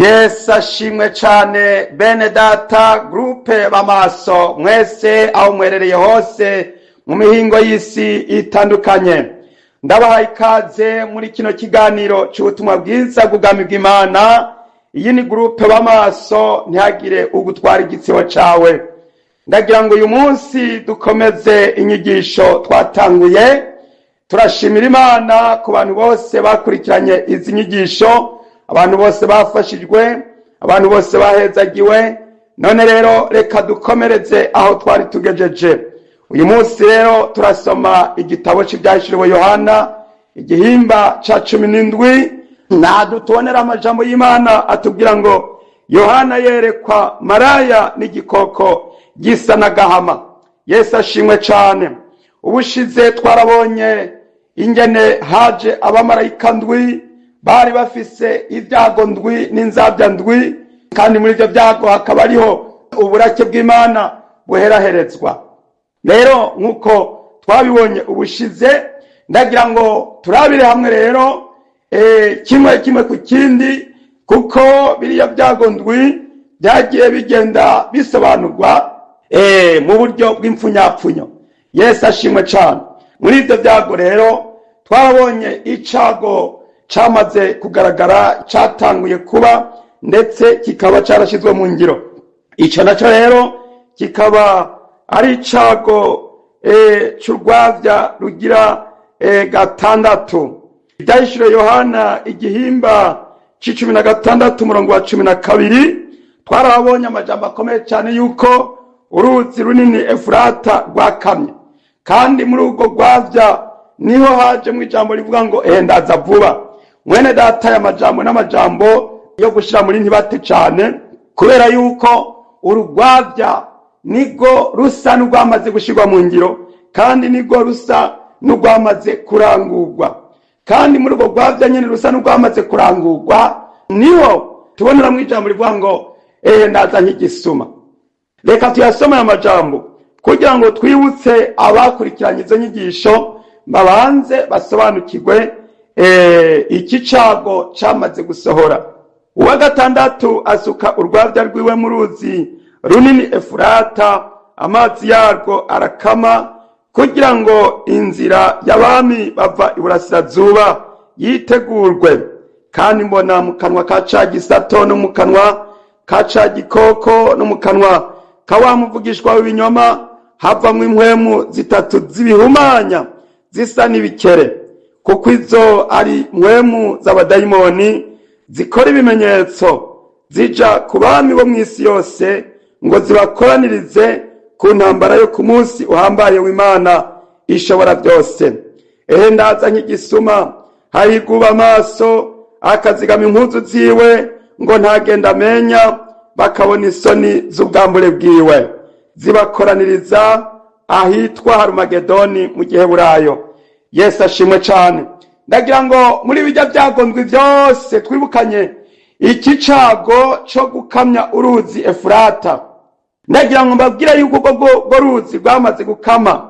Yesu ashimwe cane. Bene data, groupe b'amaso mwese, aho mwerereye hose mu mihingo y'isi itandukanye, ndabahaye ikaze muri kino kiganiro c'ubutumwa bwiza bw'ubwami bw'Imana. Iyi ni groupe b'amaso, ntihagire ugutwara igitsibo cawe. Ndagira ngo uyu munsi dukomeze inyigisho twatanguye. Turashimira Imana ku bantu bose bakurikiranye izi nyigisho, abantu bose bafashijwe, abantu bose bahezagiwe. None rero reka dukomereze aho twari tugejeje. Uyu munsi rero turasoma igitabo c'Ivyahishuriwe Yohana, igihimba ca 17. Tubonera amajambo y'Imana atubwira ngo Yohana yerekwa maraya n'igikoko gisa n'agahama. Yesu ashimwe cane. Ubushize twarabonye ingene haje abamarayika ndwi bari bafise ibyago ndwi n'inzabya ndwi, kandi muri ibyo byago hakaba hariho uburake bw'Imana buheraherezwa. Rero nk'uko twabibonye ubushize, ndagira ngo turabire hamwe rero kimwe kimwe ku kindi, kuko biriya byago ndwi byagiye bigenda bisobanurwa mu buryo bw'impfunyapfunyo. Yesu ashimwe cyane. Muri ibyo byago rero twarabonye icago camaze kugaragara, catanguye kuba, ndetse kikaba carashyizwe mu ngiro. Ico naco rero kikaba ari icago c'urwavya rugira gatandatu. Ivyahishuriwe Yohana, igihimba c'16, umurongo wa 12, twarabonye amajambo akomeye cyane yuko uruzi runini Efurata rwakamye, kandi muri urwo rwavya niho hajemwo ijambo rivuga ngo: "Ehe, ndaza vuba." Mwene data, aya majambo n'amajambo yo gushira muri ntibate cane, kubera yuko urugwavya nigo rusa n'urwamaze gushirwa mu ngiro, kandi nigo rusa n'urwamaze kurangurwa. Kandi muri urwo rwavya nyene rusa n'urwamaze kurangurwa niho tuboneramwo ijambo rivuga ngo: "Ehe, ndaza nk'igisuma." Reka tuyasome aya majambo kugira ngo twibutse abakurikiranye izo nyigisho, babanze basobanukirwe iki cago camaze gusohora. Uwa gatandatu asuka urwabya rwiwe mu ruzi runini Efurata, amazi yarwo arakama, kugira ngo inzira y'abami bava iburasirazuba yitegurwe. Kandi mbona mu kanwa ka ca gisato, no mu kanwa ka ca gikoko, no mu kanwa ka wa muvugishwa w'ibinyoma havamwo impwemu zitatu z'ibihumanya zisa n'ibikere, kuko izo ari mpwemu z'abadayimoni zikora ibimenyetso, zija ku bami bo mu isi yose ngo zibakoranirize ku ntambara yo ku munsi uhambaye w'Imana ishobora byose. Ehe, ndaza nk'igisuma. Hahiguba amaso akazigama impuzu ziwe ngo ntagenda amenya, bakabona isoni z'ubwambure bwiwe. Zibakoraniriza ahitwa Harumagedoni mu Giheburayo. Yesu ashimwe cane. Ndagira ngo muri bijya byagondwe byose twibukanye iki cago co gukamya uruzi Efurata. Ndagira ngo mbabwire yuko urwo ruzi rwamaze gukama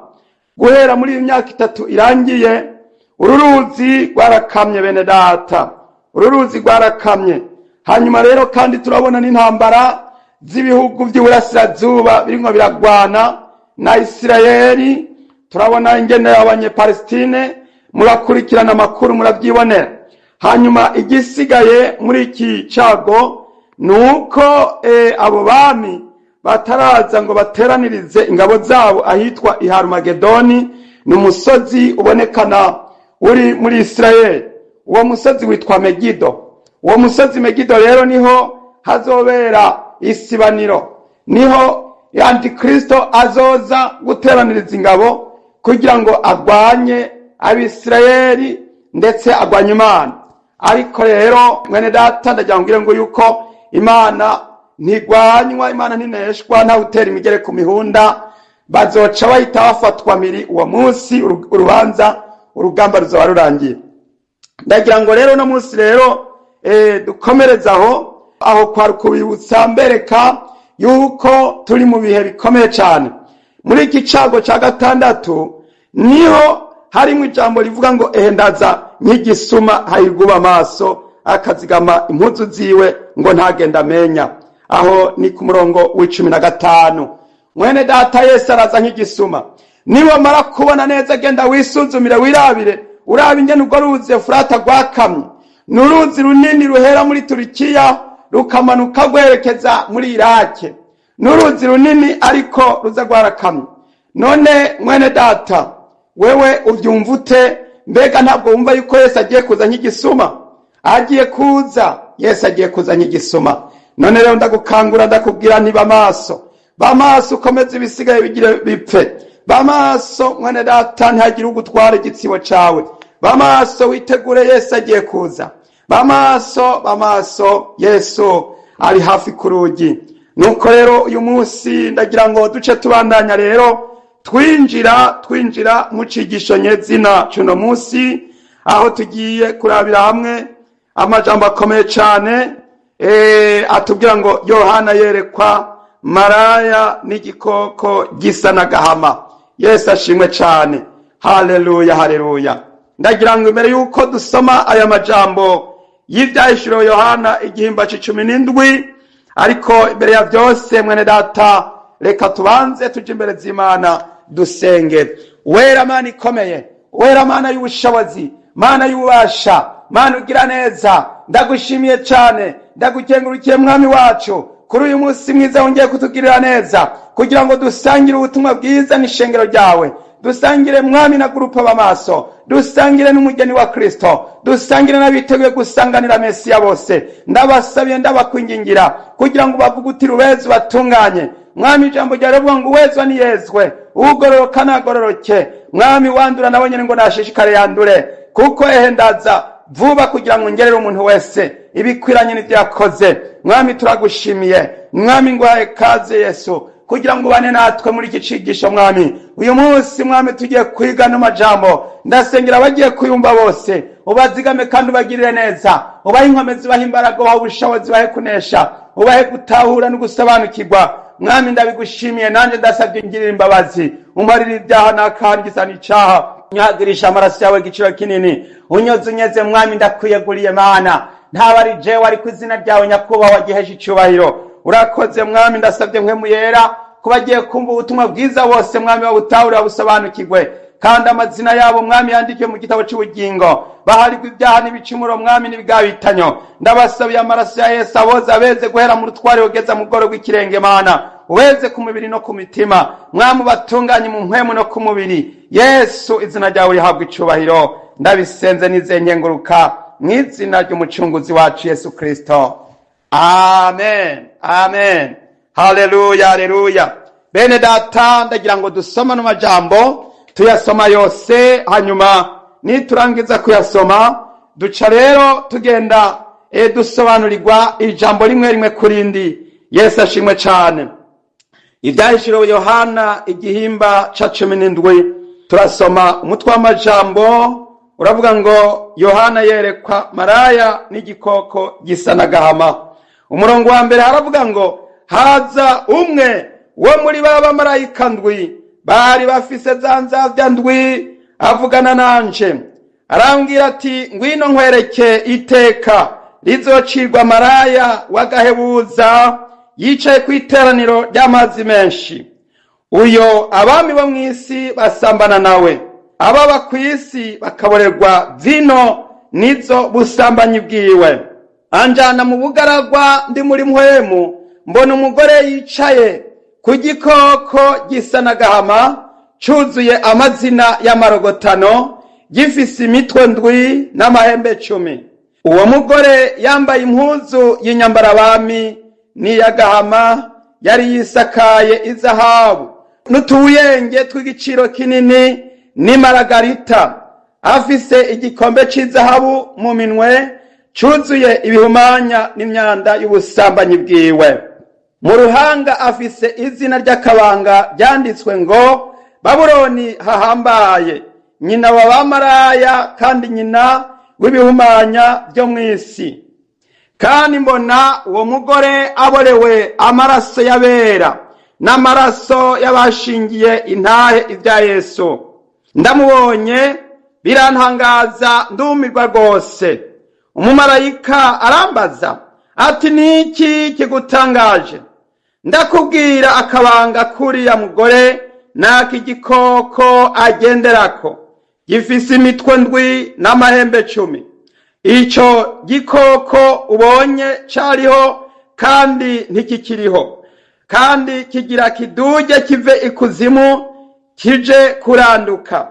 guhera muri iyi myaka 3 irangiye. Uru ruzi rwarakamye, bene data, uru ruzi rwarakamye. Hanyuma rero kandi turabona n'intambara z'ibihugu by'iburasirazuba birimo biragwana na Isirayeli. Turabona ingene y'Abanyepalestine, murakurikirana amakuru, murabyibonera. Hanyuma igisigaye muri iki cago ni uko abo bami bataraza ngo bateranirize ingabo zabo ahitwa i Harumagedoni. Ni umusozi ubonekana uri muri Isirayeli. Uwo musozi witwa Megido. Uwo musozi Megido rero niho hazobera isibaniro, niho Antikristo azoza guteraniriza ingabo kugira ngo agwanye Abisirayeli, ndetse agwanye Imana. Ariko rero mwene data, ndagira ngo ngo yuko Imana ntigwanywa, Imana ntineshwa, ntawe utera imigere ku mihunda. Bazoca bahita bafatwa miri uwo munsi, urubanza, urugamba ruzaba rurangiye. Ndagira ngo rero uno munsi rero dukomereze aho. Kwari kubibutsa, mbereka yuko turi mu bihe bikomeye cyane. Muri iki cago cya gatandatu niho harimo ijambo rivuga ngo: "Ehe, ndaza nk'igisuma, hahirwa amaso." akazigama impuzu ziwe ngo ntagenda amenya. Aho ni ku murongo w'15. Mwene data, Yesu araza nk'igisuma. Niwamara kubona neza, genda wisuzumire, wirabire, uraba ingene urwo ruzi Efurata rwakamye. Ni uruzi runini ruhera muri Turikiya rukamanuka rwerekeza muri Irake. Ni uruzi runini, ariko ruza rwarakamye. None mwene data, wewe ubyumva ute? Mbega ntabwo wumva yuko Yesu agiye kuza nk'igisuma? Agiye kuza, Yesu agiye kuza nk'igisuma. None rero ndagukangura, ndakubwira nti: ba maso, ba maso, ukomeze ibisigaye bigire bipfe. Ba maso mwene data, ntihagire ugutwara igitsibo cawe. Ba maso, witegure, Yesu agiye kuza. Ba maso, ba maso, Yesu ari hafi ku rugi. Nuko rero uyu munsi ndagira ngo duce tubandanya rero, twinjira mu cigisho nyezina cuno munsi, aho tugiye kurabira hamwe amajambo akomeye cane atubwira ngo Yohana yerekwa maraya n'igikoko gisa n'agahama. Yesu ashimwe cane. Haleluya, haleluya. Ndagira ngo imbere yuko dusoma aya majambo y'ivyahishuriwe Yohana igihimba c'17, ariko imbere ya byose, mwene data, reka tubanze tuje imbere z'Imana dusenge. Wera Mana ikomeye, wera Mana y'ubushobozi, Mana y'ububasha, Mana ugira neza, ndagushimiye cyane, ndagukengurukiye Mwami wacu kuri uyu munsi mwiza wongeye kutugirira neza kugira ngo dusangire ubutumwa bwiza n'ishengero ryawe, dusangire Mwami na groupe b'amaso, dusangire n'umugeni wa Kristo, dusangire n'abiteguye gusanganira Mesiya bose. Ndabasabiye, ndabakwingingira kugira ngo bavugutire, ubeze, batunganye. Mwami, ijambo ryawe rivuga ngo uwezwa niyezwe, ugororoka nagororoke. Mwami, wandura nawe nyene ngo nashishikare yandure, kuko ehe ndaza vuba kugira ngo ngerere umuntu wese ibikwiranye n'ibyo yakoze. Mwami, turagushimiye. Mwami, nguhaye kaze Yesu kugira ngo ubane natwe muri iki cigisho. Mwami, uyu munsi Mwami tugiye kwiga no majambo, ndasengera abagiye kuyumva bose, ubazigame kandi ubagirire neza, ubahe inkomezi, ubahe imbaraga, ubahe ubushobozi, ubahe kunesha, ubahe gutahura no gusobanukirwa. Mwami, ndabigushimiye. Nanjye ndasabye ngirira imbabazi, umparire ibyaha n'akangisa n'icaha, nyagirisha amaraso yawe igiciro kinini, unyoze, unyeze. Mwami, ndakwiyeguriye Mana, ntaba ari jewe, ariko izina ryawe nyakubahwa gihesha icubahiro. Urakoze Mwami. Ndasabye Mpwemu Yera kuba agiye kumva ubutumwa bwiza bose, Mwami, babutahurira, busobanukirwe, kandi amazina yabo Mwami yandike mu gitabo cy'ubugingo, baharirwa ibyaha n'ibicumuro Mwami n'ibigabitanyo. Ndabasabiye amaraso ya Yesu aboza, abeze guhera mu rutware ugeza mu bworo bw'ikirenge. Mana, uweze ku mubiri no ku mitima. Mwami, ubatunganye mu mpwemu no ku mubiri. Yesu, izina ryawe rihabwa icubahiro. Ndabisenze nizeye nkenguruka mu izina ry'Umucunguzi wacu Yesu Kristo. Amen, amen. Haleluya, haleluya. Bene data, ndagira ngo dusome ano majambo, tuyasoma yose, hanyuma niturangiza kuyasoma duca rero tugenda dusobanurirwa ijambo rimwe rimwe kurindi. Yesu ashimwe cane. Ivyahishuriwe Yohana igihimba ca 17, turasoma umutwe w'amajambo uravuga ngo Yohana yerekwa maraya n'igikoko gisa n'agahama. Umurongo wa mbere haravuga ngo haza umwe wo muri ba bamarayika ndwi bari bafise za nzavya ndwi, avugana nanje, arambwira ati: ngwino nkwereke iteka rizocirwa maraya w'agahebuza yicaye ku iteraniro ry'amazi menshi, uyo abami bo mw'isi basambana nawe, ababa ku isi bakaborerwa vino nizo busambanyi bwiwe. Anjana mu bugaragwa ndi muri mpwemu, mbona umugore yicaye ku gikoko gisa n'agahama, cuzuye amazina y'amarogotano, gifise imitwe ndwi n'amahembe 10. Uwo mugore yambaye impuzu y'inyambarabami n'iy'agahama, yari yisakaye izahabu n'utuyenge tw'igiciro kinini n'imaragarita, afise igikombe c'izahabu mu minwe cuzuye ibihumanya n'imyanda y'ubusambanyi bwiwe. Mu ruhanga afise izina ry'akabanga ryanditswe ngo: Babuloni hahambaye, nyina wa bamaraya kandi nyina w'ibihumanya byo mw'isi. Kandi mbona uwo mugore aborewe amaraso y'abera n'amaraso y'abashingiye intahe ibya Yesu. Ndamubonye birantangaza, ndumirwa rwose. Umumarayika arambaza ati: "Niki kigutangaje? Ndakubwira akabanga k'uriya mugore n'ak'igikoko agenderako gifise imitwe ndwi n'amahembe 10. Ico gikoko ubonye cariho kandi ntikikiriho, kandi kigira kiduge kive ikuzimu kije kuranduka.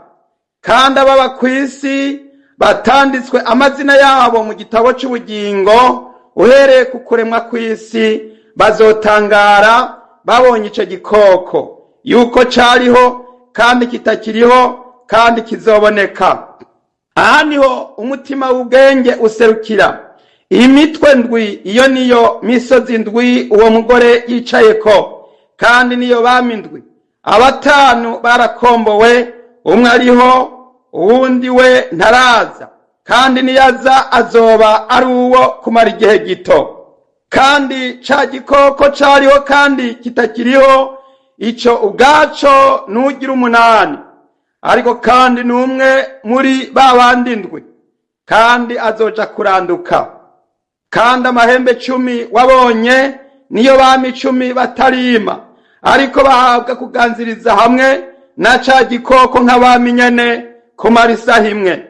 Kandi ababa kw'isi batanditswe amazina yabo mu gitabo c'ubugingo uhereye ku kuremwa kw'isi bazotangara babonye ico gikoko, yuko cariho kandi kitakiriho kandi kizoboneka." Aha niho umutima w'ubwenge userukira. Imitwe ndwi iyo niyo misozi ndwi uwo mugore yicayeko, kandi niyo bami ndwi. Abatanu barakombowe, umwe ariho, uwundi we ntaraza, kandi niyaza azoba ari uwo kumara igihe gito. Kandi ca gikoko cariho kandi kitakiriho, ico ubwaco nugira umunani, ariko kandi ni umwe muri ba bandi ndwi, kandi azoja kuranduka. Kandi amahembe 10 wabonye niyo bami 10 batarima, ariko bahabwa kuganziriza hamwe na ca gikoko nk'abami nyene kumara isaha imwe.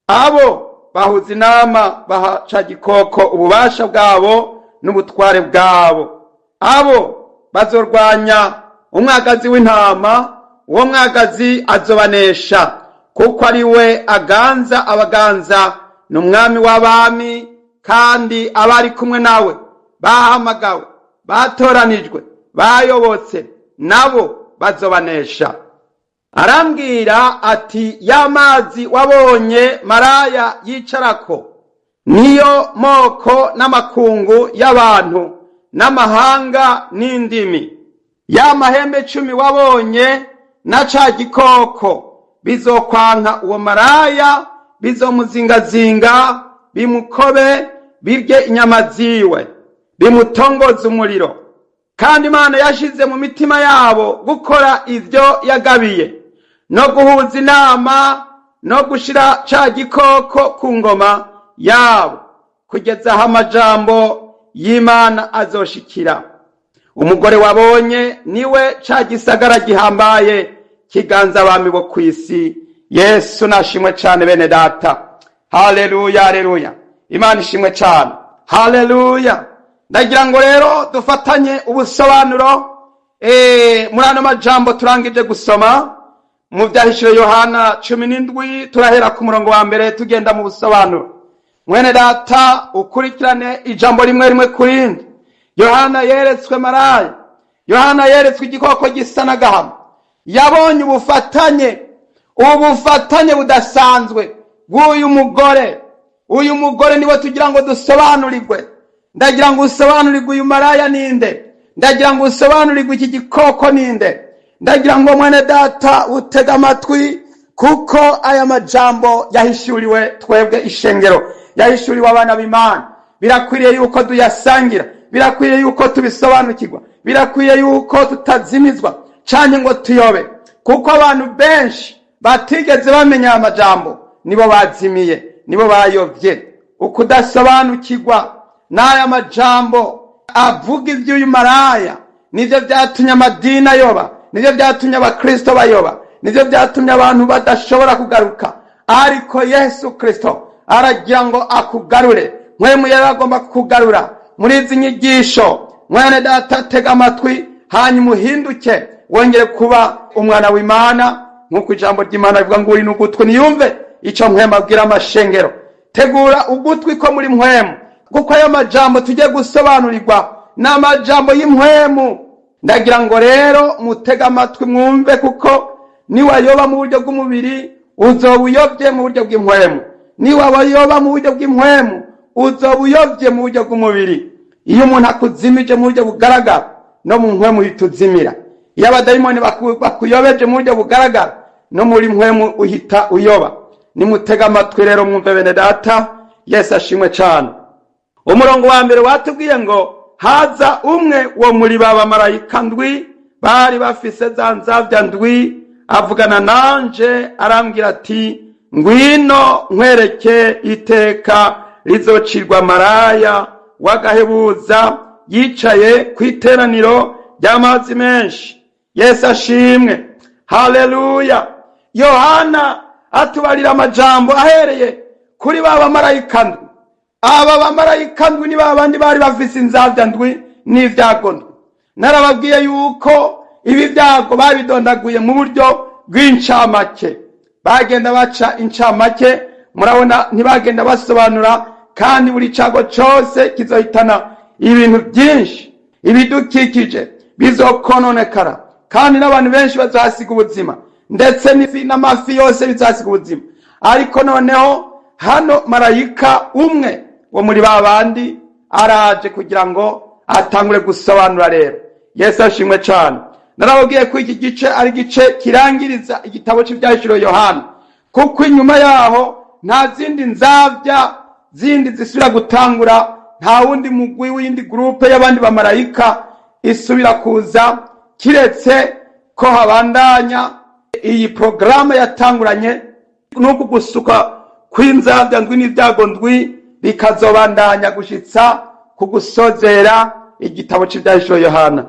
Abo bahuza inama, baha ca gikoko ububasha bwabo n'ubutware bwabo. Abo bazorwanya umwagazi w'intama, uwo mwagazi azobanesha, kuko ari we aganza abaganza, ni umwami w'abami, kandi abari kumwe nawe bahamagawe, batoranijwe, bayobotse, nabo bazobanesha. Arambwira ati: "Ya mazi wabonye maraya yicarako niyo moko n'amakungu y'abantu n'amahanga n'indimi. Ya mahembe 10 wabonye na ca gikoko bizokwanka uwo maraya, bizomuzingazinga, bimukobe, birye inyama ziwe, bimutongoze umuriro. Kandi Imana yashize mu mitima yabo gukora ivyo yagabiye, no guhuza inama, no gushira ca gikoko ku ngoma yabo, kugeza aho amajambo y'Imana azoshikira. Umugore wabonye niwe ca gisagara gihambaye kiganza abami bo kw'isi." Yesu nashimwe cane, bene data. Haleluya, haleluya! Imana ishimwe cane, haleluya! Ndagira ngo rero dufatanye ubusobanuro muri ano majambo turangije gusoma mu Vyahishuro Yohana 17. Turahera ku murongo wa mbere tugenda mu busobanuro. Mwene data, ukurikirane ijambo rimwe rimwe ku rindi. Yohana yeretswe maraya, Yohana yeretswe igikoko gisa n'agahama. Yabonye ubufatanye budasanzwe bw'uyu mugore. Uyu mugore niwe tugira ngo dusobanurirwe. Ndagira ngo usobanurirwe uyu maraya ninde, ndagira ngo usobanurirwe iki gikoko ninde. Ndagira ngo, mwene data, utege amatwi, kuko aya majambo yahishuriwe twebwe ishengero, yahishuriwe abana b'Imana. Birakwiriye yuko duyasangira, birakwiriye yuko tubisobanukirwa, birakwiye yuko tutazimizwa canke ngo tuyobe, kuko abantu benshi batigeze bamenya aya majambo nibo bazimiye, nibo bayovye. Ukudasobanukirwa n'aya majambo avuga ivy'uyu maraya nivyo vyatumye amadini ayoba, nivyo vyatumye abakristo bayoba, nivyo vyatumye abantu badashobora kugaruka. Ariko Yesu Kristo aragira ngo akugarure. Mpwemu yari agomba kukugarura muri izi nyigisho. Mwene data, tega amatwi, hanyuma uhinduke, wongere kuba umwana w'Imana, nk'uko ijambo ry'Imana rivuga ngo: "Uri n'ugutwi niyumve ico Mpwemu abwira amashengero." Tegura ugutwi ko muri mpwemu, kuko ayo majambo tugiye gusobanurirwa ni amajambo y'impwemu. Ndagira ngo rero mutege amatwi mwumve, kuko niwayoba mu buryo bw'umubiri uzoba uyobye mu buryo bw'impwemu, niwayoba mu buryo bw'impwemu uzoba uyobye mu buryo bw'umubiri. Iyo umuntu akuzimije mu buryo bugaragara, no mu mpwemu uhita uzimira. Iyo abadayimoni bakuyobeje mu buryo bugaragara, no muri mpwemu uhita uyoba. Nimutega amatwi rero mwumve, bene data. Yesu ashimwe cane. Umurongo wa mbere watubwiye ngo haza umwe wo muri ba bamarayika ndwi bari bafise za nzavya ndwi, avugana nanje, arambwira ati: "Ngwino nkwereke iteka." rizocirwa maraya w'agahebuza yicaye ku iteraniro ry'amazi menshi. Yesu ashimwe, haleluya. Yohana atubarira amajambo ahereye kuri ba bamarayika ndwi. Aba bamarayika ndwi ni ba bandi bari bafise inzabya ndwi n'ibyago ndwi. Narababwiye yuko ibi byago babidondaguye mu buryo bw'incamake, bagenda baca incamake, murabona ntibagenda basobanura, kandi buri cyago cyose kizohitana ibintu byinshi, ibidukikije bizokononekara, kandi n'abantu benshi bazahasiga ubuzima, ndetse n'ifi n'amafi yose bizahasiga ubuzima. Ariko noneho hano marayika umwe wo muri ba bandi araje kugira ngo atangure gusobanura. Rero Yesu ashimwe cyane. Narababwiye ko iki gice ari igice kirangiriza igitabo cy'ibyahishuriwe Yohana, kuko inyuma yaho nta zindi nzabya zindi zisubira gutangura, nta wundi mugwi w'indi groupe y'abandi bamarayika isubira kuza, kiretse ko habandanya iyi porogaramu yatanguranye n'uku gusuka kw'inzabya ndwi n'ibyago ndwi, bikazobandanya gushitsa ku gusozera igitabo cy'ibyahishuriwe Yohana.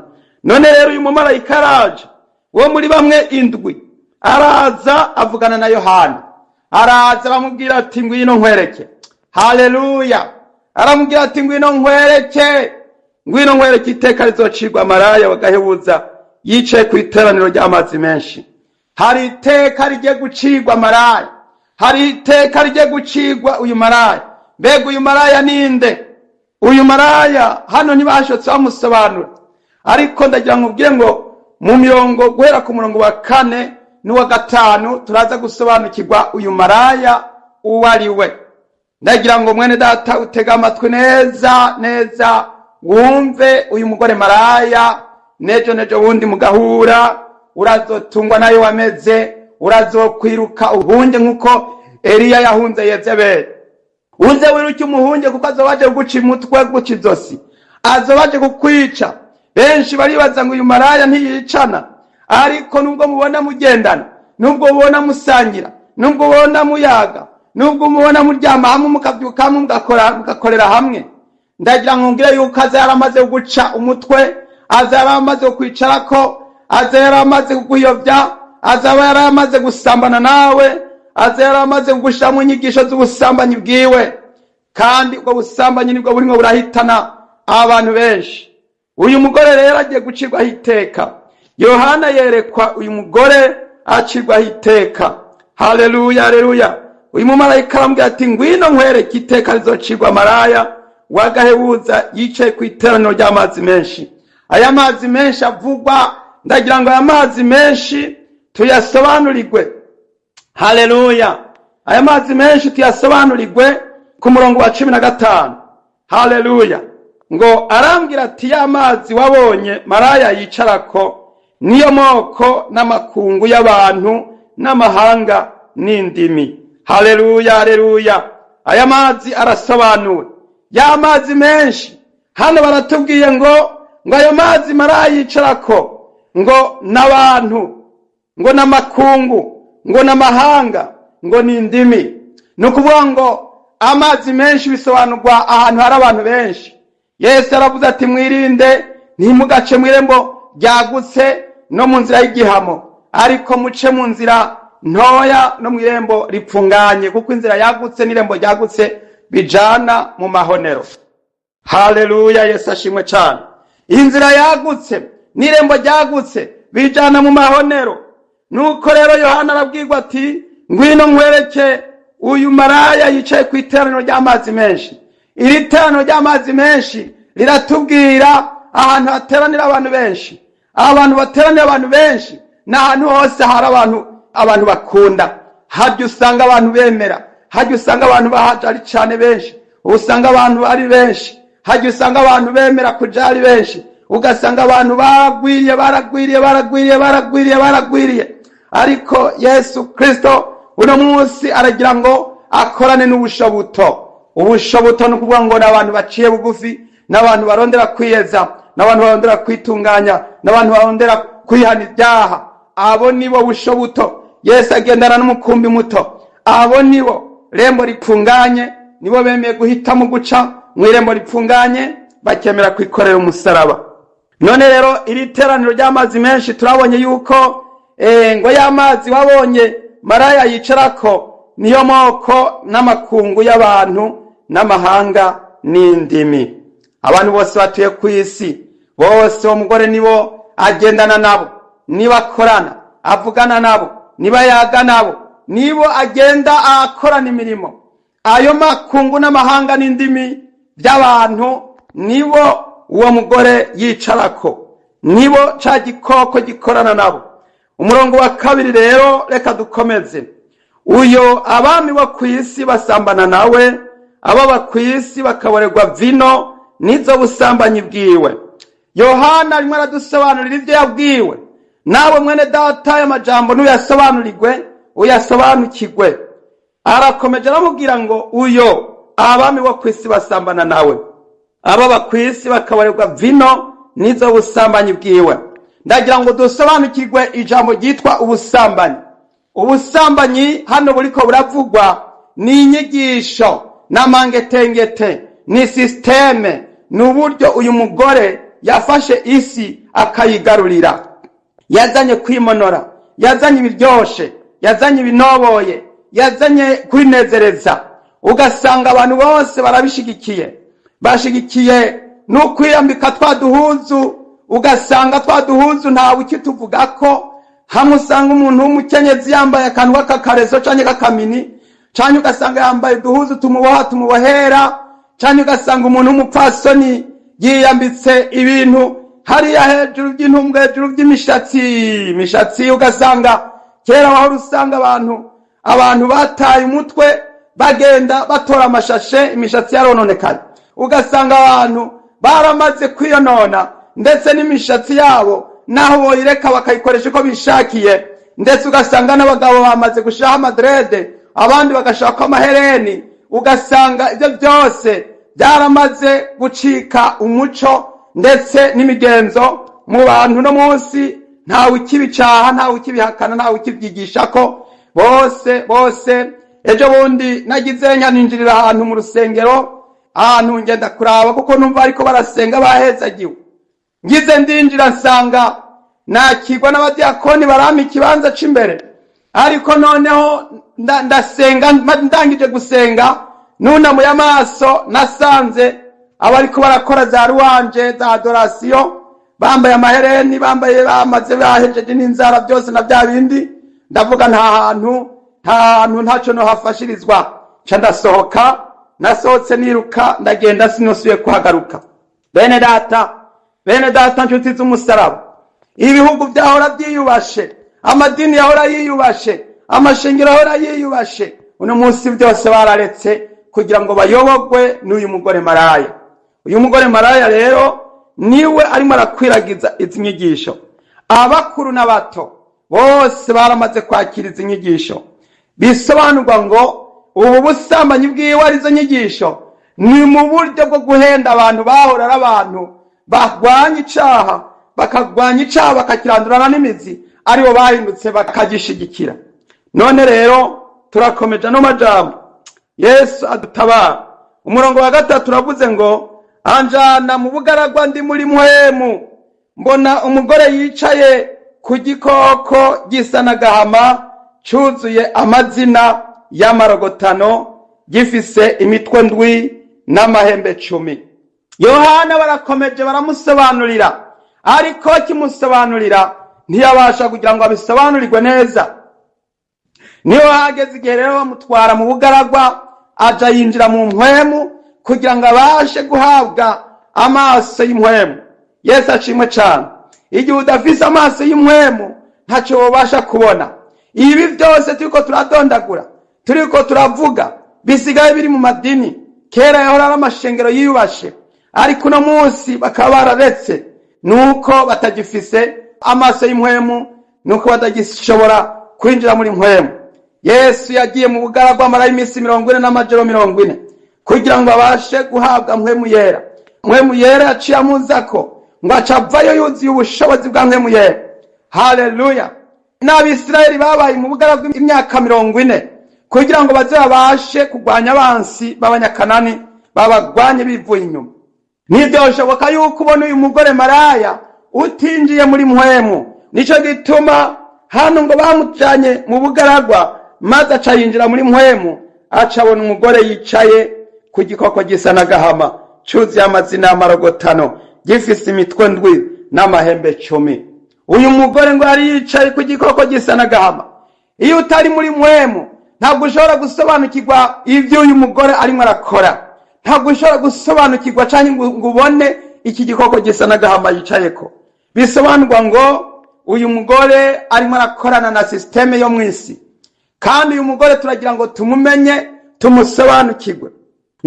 None rero uyu mumarayika araje wo muri bamwe indwi, araza avugana na Yohana, araza aramubwira ati: "Ngwino nkwereke." Haleluya. Aramubwira ati: "Ngwino nkwereke, ngwino nkwereke iteka rizocirwa maraya wagahebuza yicaye ku iteraniro ry'amazi menshi." Hari iteka rigiye gucirwa maraya, hari iteka rigiye gucirwa uyu maraya. Mbega uyu maraya ninde? Uyu maraya hano ntibashotse bamusobanura, ariko ndagira ngo ubwire ngo mu mirongo guhera ku murongo wa 4 n'uwa 5 turaza gusobanukirwa uyu maraya uwo ari we. Ndagira ngo mwene data utege amatwi neza neza, wumve uyu mugore maraya. Nejo nejo bundi mugahura, urazotungwa nayo wameze, urazokwiruka uhunge nk'uko Eliya yahunze Yezebeli. Uze wiruke umuhunge, kuko azoba aje kuguca umutwe, guca izosi, azoba aje kukwica. Benshi baribaza ngo uyu maraya ntiyicana, ariko nubwo mubona mugendana, nubwo mubona musangira, nubwo mubona muyaga, nubwo mubona muryama hamwe, mukabyuka hamwe, mugakorera hamwe, ndagira ngo ngire yuko aza yaramaze guca umutwe, aza yaramaze kwicarako, aza yaramaze kukuyobya, azaba yaramaze gusambana nawe, aza yaramaze kugushiramo inyigisho z'ubusambanyi bwiwe, kandi ubwo busambanyi nibwo burimo burahitana abantu benshi. Uyu mugore rero agiye gucirwaho iteka. Yohana yerekwa uyu mugore acirwaho iteka. Haleluya, haleluya. Uyu mumarayika aramubwira ati: "Ngwino nkwereke iteka rizocirwa maraya wagahebuza yicaye ku iteraniro ry'amazi menshi." Aya mazi menshi avugwa, ndagira ngo aya mazi menshi tuyasobanurirwe. Haleluya. Aya mazi menshi tuyasobanurirwe ku murongo wa 15. Haleluya. Ngo arambwira ati: "Ya mazi wabonye maraya yicarako niyo moko n'amakungu y'abantu n'amahanga n'indimi." Haleluya, haleluya. Aya mazi arasobanuwe, ya mazi menshi. Hano baratubwiye ngo ayo mazi maraya yicarako ngo n'abantu, ngo n'amakungu, ngo n'amahanga, ngo n'indimi. Ni ukuvuga ngo amazi menshi bisobanurwa ahantu hari abantu benshi. Yesu aravuze ati: "Mwirinde, ntimugace mu irembo ryagutse no mu nzira y'igihamo, ariko muce mu nzira ntoya no mu irembo ripfunganye, kuko inzira yagutse n'irembo ryagutse bijana mu mahonero." Haleluya, Yesu ashimwe cyane. Inzira yagutse n'irembo ryagutse bijana mu mahonero. Nuko rero Yohana arabwirwa ati: "Ngwino nkwereke uyu maraya yicaye ku iteraniro ry'amazi menshi." Iri teraniro ry'amazi menshi riratubwira ahantu hateranira abantu benshi. Abantu bateranira abantu benshi ni ahantu hose hari abantu, abantu bakunda harya, usanga abantu bemera harya, usanga abantu bahaja ari cyane benshi, usanga abantu ari benshi harya, usanga abantu bemera kuja ari benshi, ugasanga abantu baragwiriye, baragwiriye, baragwiriye, baragwiriye, baragwiriye. Ariko Yesu Kristo uno munsi aragira ngo akorane n'ubushobuto. Ubushobuto ni ukuvuga ngo ni abantu baciye bugufi, n'abantu barondera kwiyeza, n'abantu barondera kwitunganya, n'abantu barondera kwihana ibyaha. Abo nibo bushobuto. Yesu agendana n'umukumbi muto. Abo nibo rembo ripfunganye. Nibo bemeye guhitamo guca mu irembo ripfunganye, bakemera kwikorera umusaraba. None rero iri teraniro ry'amazi menshi, turabonye yuko ngo y'amazi wabonye maraya yicarako niyo moko n'amakungu y'abantu n'amahanga n'indimi. Abantu bose batuye ku isi bose, uwo mugore nibo agendana nabo, nibo akorana, avugana nabo, niba yaga nabo, nibo agenda akorana imirimo. Ayo makungu n'amahanga n'indimi by'abantu nibo uwo mugore yicarako, nibo ca gikoko gikorana nabo. Umurongo wa 2 rero, reka dukomeze. Uyo abami bo ku isi basambana nawe, ababa ku isi bakaborerwa vino n'izo busambanyi bwiwe. Yohana arimo aradusobanurira ibyo yabwiwe. Nawe mwene data, aya majambo ntuyasobanurirwe, uyasobanukirwe. Arakomeje aramubwira ngo uyo abami bo ku isi basambana nawe, ababa ku isi bakaborerwa vino n'izo busambanyi bwiwe. Ndagira ngo dusobanukirwe ijambo ryitwa ubusambanyi. Ubusambanyi hano buriko buravugwa ni inyigisho n'amangetengete, ni système, ni uburyo uyu mugore yafashe isi akayigarurira. Yazanye kwimonora, yazanye ibiryoshe, yazanye ibinoboye, yazanye kwinezereza, ugasanga abantu bose barabishigikiye. Bashigikiye n'ukwiyambika twa duhuzu, ugasanga twa duhuzu ntawe ukituvuga ko. Hamwe usanga umuntu w'umukenyezi yambaye akantu k'akakarezo canke k'akamini, canke ugasanga yambaye uduhuzu tumuboha, tumubohera, canke ugasanga umuntu w'umupfasoni yiyambitse ibintu hariya hejuru by'intumbwe, hejuru by'imishatsi, imishatsi. Ugasanga kera wahora usanga abantu bataye umutwe, bagenda batora amashashe, imishatsi yarononekaye. Ugasanga abantu baramaze kwiyonona, ndetse n'imishatsi yabo naho boyireka bakayikoresha uko bishakiye. Ndetse ugasanga n'abagabo bamaze gushiraho amadreads, abandi bagashirako amahereni. Ugasanga ibyo byose byaramaze gucika umuco ndetse n'imigenzo mu bantu. No munsi ntawe ukibicaha, ntawe ukibihakana, ntawe ukibyigisha ko bose bose. Ejo bundi nagize nyaninjirira ahantu mu rusengero, ahantu ngenda kuraba kuko numva ariko barasenga bahezagiwe. Ngize ndinjira, nsanga nakirwa n'abadiyakoni, barampa ikibanza c'imbere. Ariko noneho ndasenga, ndangije gusenga nunamuye amaso, nasanze abariko barakora za louange, za adoration, bambaye amahereni, bambaye, bamaze bahejeje n'inzara byose na bya bindi. Ndavuga nta hantu, nta hantu, ntaco nohafashirizwa. Nca ndasohoka. Nasohotse niruka, ndagenda, sinusubiye kuhagaruka. Bene data, bene data, nshuti z'umusaraba, ibihugu byahora byiyubashe, amadini yahora yiyubashe, amashengero ahora yiyubashe, uno munsi byose bararetse kugira ngo bayobogwe n'uyu mugore maraya. Uyu mugore maraya rero niwe arimo arakwiragiza izi nyigisho. Abakuru n'abato bose baramaze kwakira izi nyigisho. Bisobanurwa ngo ubu busambanyi bwiwe, arizo nyigisho, ni mu buryo bwo guhenda abantu bahora ari abantu barwanya icaha, bakagwanya icaha, bakakirandurana n'imizi, aribo bahindutse bakagishigikira. None rero turakomeje ano majambo. Yesu adutabara. Umurongo wa 3 uravuze ngo: anjana mu bugaragwa ndi muri mpwemu, mbona umugore yicaye ku gikoko gisa n'agahama, cuzuye amazina y'amarogotano, gifise imitwe ndwi n'amahembe 10. Yohana barakomeje baramusobanurira, ariko bakimusobanurira ntiyabasha kugira ngo abisobanurirwe neza. Niyo hageze igihe rero bamutwara mu bugaragwa, aja yinjira mu mpwemu kugira ngo abashe guhabwa amaso y'impwemu. Yesu ashimwe cyane. Igihe udafise amaso y'impwemu, ntacyo wobasha kubona. Ibi byose turiko turadondagura, turiko turavuga, bisigaye biri mu madini. Kera yahora ari amashengero yiyubashe, ariko uno munsi bakaba bararetse, nuko batagifise amaso y'impwemu, nuko batagishobora kwinjira muri mpwemu. Yesu yagiye mu bugaragwa, amarayo iminsi 40 n'amajoro 40 kugira ngo abashe guhabwa Mpwemu Yera. Mpwemu Yera yaciye amuzako, ngo aca avayo yuzuye ubushobozi bwa Mpwemu Yera. Haleluya! N'Abisirayeli babaye mu bugaragwa imyaka 40. Kugira ngo baze babashe kurwanya abansi b'Abanyakanani, babagwanye bivuye inyuma. Ntibyoshoboka yuko ubona uyu mugore maraya utinjiye muri mpwemu. Nico gituma hano ngo bamujanye mu bugaragwa, maze aca yinjira muri mpwemu, aca abona umugore yicaye ku gikoko gisa n'agahama, cuzuye amazina y'amarogotano, gifise imitwe ndwi n'amahembe 10. Uyu mugore ngo yari yicaye ku gikoko gisa n'agahama. Iyo utari muri mpwemu, ntabwo ushobora gusobanukirwa ibyo uyu mugore arimo arakora. Ntabwo ushobora gusobanukirwa cyangwa ngo ubone iki gikoko gisa n'agahama yicayeko. Bisobanurwa ngo uyu mugore arimo arakorana na sisiteme yo mu isi. Kandi uyu mugore turagira ngo tumumenye, tumusobanukirwe.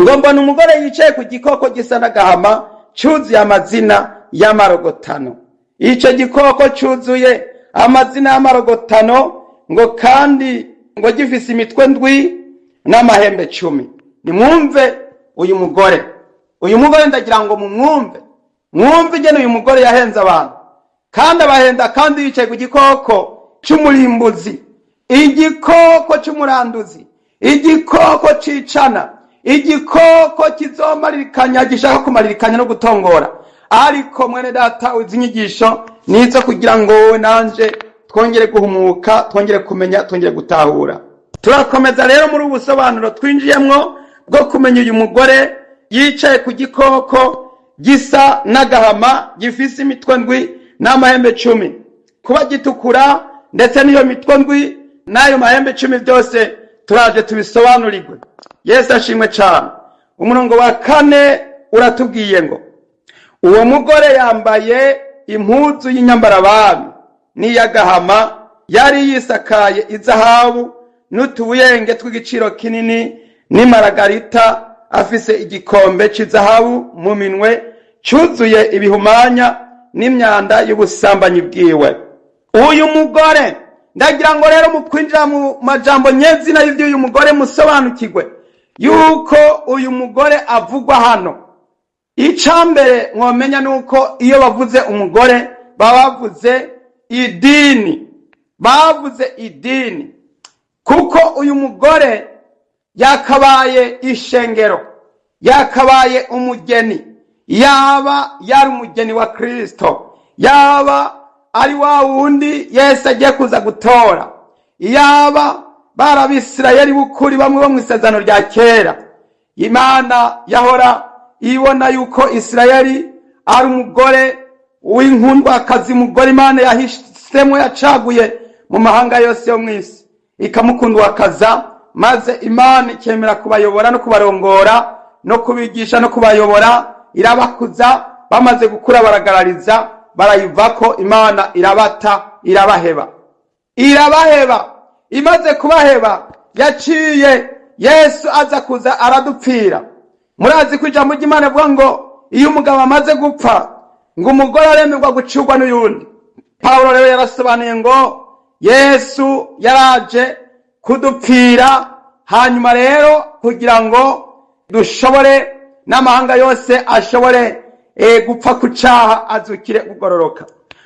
Ngo mbona umugore yicaye ku gikoko gisa n'agahama, cyuzuye amazina y'amarogotano. Icyo gikoko cyuzuye amazina y'amarogotano, ngo kandi ngo gifise imitwe ndwi n'amahembe 10. Nimwumve uyu mugore. Uyu mugore ndagira ngo mumwumve, mwumve ingene uyu mugore yahenze abantu, kandi abahenda kandi yicaye ku gikoko cy'umurimbuzi, igikoko cy'umuranduzi, igikoko cicana, igikoko kizomaririkanya, gishaka kumaririkanya no gutongora. Ariko mwene data, izi nyigisho nizo kugira ngo wowe nanje twongere guhumuka, twongere kumenya, twongere gutahura. Turakomeza rero muri ubu busobanuro twinjiyemwo bwo kumenya uyu mugore yicaye ku gikoko gisa n'agahama, gifise imitwe ndwi n'amahembe 10. Kuba gitukura ndetse n'iyo mitwe ndwi n'ayo mahembe 10, byose turaje tubisobanurirwe. Yesu ashimwe cyane. Umurongo wa 4 uratubwiye ngo uwo mugore yambaye impuzu y'inyambarabami n'iy'agahama, yari yisakaye izahabu n'utubuyenge tw'igiciro kinini n'imaragarita, afise igikombe cy'izahabu mu minwe cyuzuye ibihumanya n'imyanda y'ubusambanyi bwiwe. Uyu mugore, ndagira ngo rero mu kwinjira mu majambo nyezina y'iby'uyu mugore, musobanukirwe yuko uyu mugore avugwa hano. Icambere mwomenya nuko iyo bavuze umugore, baba bavuze idini, bavuze idini, kuko uyu mugore yakabaye ishengero, yakabaye umugeni, yaba yari umugeni wa Kristo, yaba ari wa wundi Yesu agiye kuza gutora, yaba bari Abisirayeli b'ukuri, bamwe bo mu isezerano rya kera. Imana yahora ibona yuko Isirayeli ari umugore w'inkundwakazi, umugore Imana yahisemo, yacaguye mu mahanga yose yo mu isi, ikamukundwakaza, maze Imana ikemera kubayobora no kubarongora no kubigisha no kubayobora, irabakuza. Bamaze gukura baragarariza, barayivako, Imana irabata, irabaheba, irabaheba. Imaze kubaheba, yaciye Yesu aza kuza aradupfira. Murazi ko ijambo ry'Imana rivuga ngo iyo umugabo amaze gupfa, ngo umugore aremerwa gucurwa n'uyundi. Pawulo rero yarasobanuye ngo Yesu yaraje kudupfira, hanyuma rero kugira ngo dushobore n'amahanga yose ashobore gupfa ku cyaha, azukire kugororoka.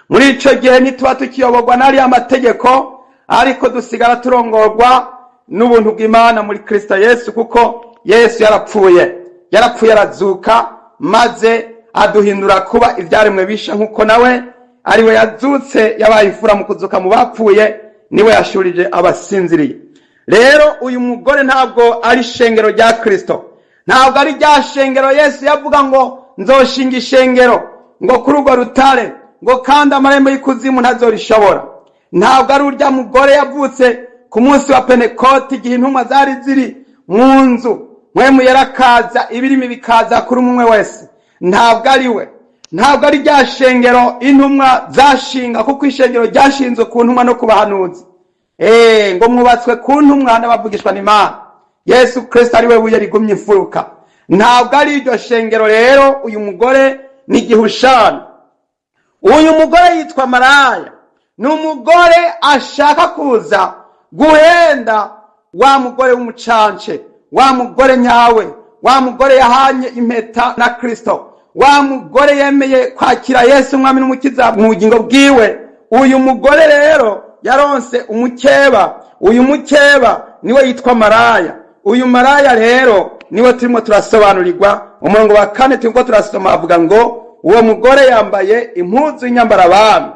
Muri icyo gihe ntituba tukiyoborwa n'ariya mategeko, ariko dusigara turongorwa n'ubuntu bw'Imana muri Kristo Yesu, kuko Yesu yarapfuye, yarapfuye arazuka, maze aduhindura kuba ibyaremwe bisha, nk'uko nawe ariwe yazutse, yabaye imfura mu kuzuka mu bapfuye, niwe yashurije abasinziriye. Rero uyu mugore ntabwo ari ishengero rya Kristo, ntabwo ari rya shengero Yesu yavuga ngo nzoshinga ishengero ngo kuri urwo rutare, ngo kandi amarembo y'ikuzimu ntazorishobora. Ntabwo ari urya mugore yavutse ku munsi wa Pentekoti, igihe intumwa zari ziri mu nzu, Mpwemu yarakaza, ibirimi bikaza kuri umwe wese. Ntabwo ari we, ntabwo ari rya shengero intumwa zashinga, kuko ishengero ryashinzwe ku ntumwa no ku bahanuzi. Ngo mwubatswe ku ntumwa n'abavugishwa n'Imana, Yesu Kristo ari we buye rigumye imfuruka. Ntabwo ari iryo shengero. Rero uyu mugore ni igihushano. Uyu mugore yitwa maraya, ni umugore ashaka kuza guhenda wa mugore w'umucance, wa mugore nyawe, wa mugore yahanye impeta na Kristo, wa mugore yemeye kwakira Yesu umwami n'umukiza mu bugingo bwiwe. Uyu mugore rero Yaronse umukeba. Uyu mukeba niwe yitwa maraya. Uyu maraya rero niwe turimo turasobanurirwa. Umurongo wa 4 turiko turasoma, avuga ngo uwo mugore yambaye impuzu y'inyambarabami.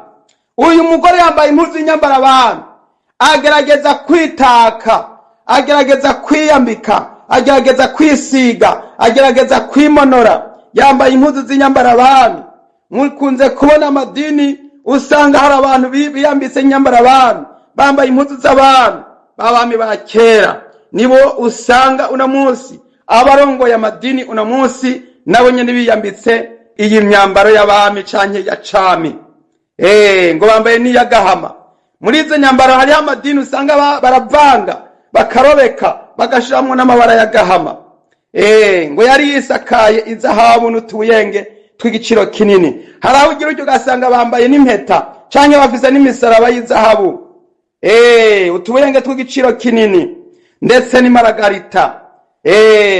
Uyu mugore yambaye impuzu y'inyambarabami, agerageza kwitaka, agerageza kwiyambika, agerageza kwisiga, agerageza kwimonora, yambaye impuzu z'inyambarabami. Mukunze kubona amadini, usanga hari abantu biyambitse inyambarabami, bambaye impuzu z'abami, b'abami ba kera. Nibo usanga uno munsi abarongoye amadini, uno munsi nabo nyene biyambitse iyi myambaro y'abami canke ya cami. Ngo bambaye n'iy'agahama. Muri izo nyambaro hariho amadini usanga baravanga, bakarobeka, bagashiramwo n'amabara y'agahama. Ngo yari yisakaye izahabu n'utuyenge tw'igiciro kinini. Hari aho ugira utyo ugasanga bambaye n'impeta canke bafise n'imisaraba y'izahabu, utubuyenge tw'igiciro kinini, ndetse n'imaragarita.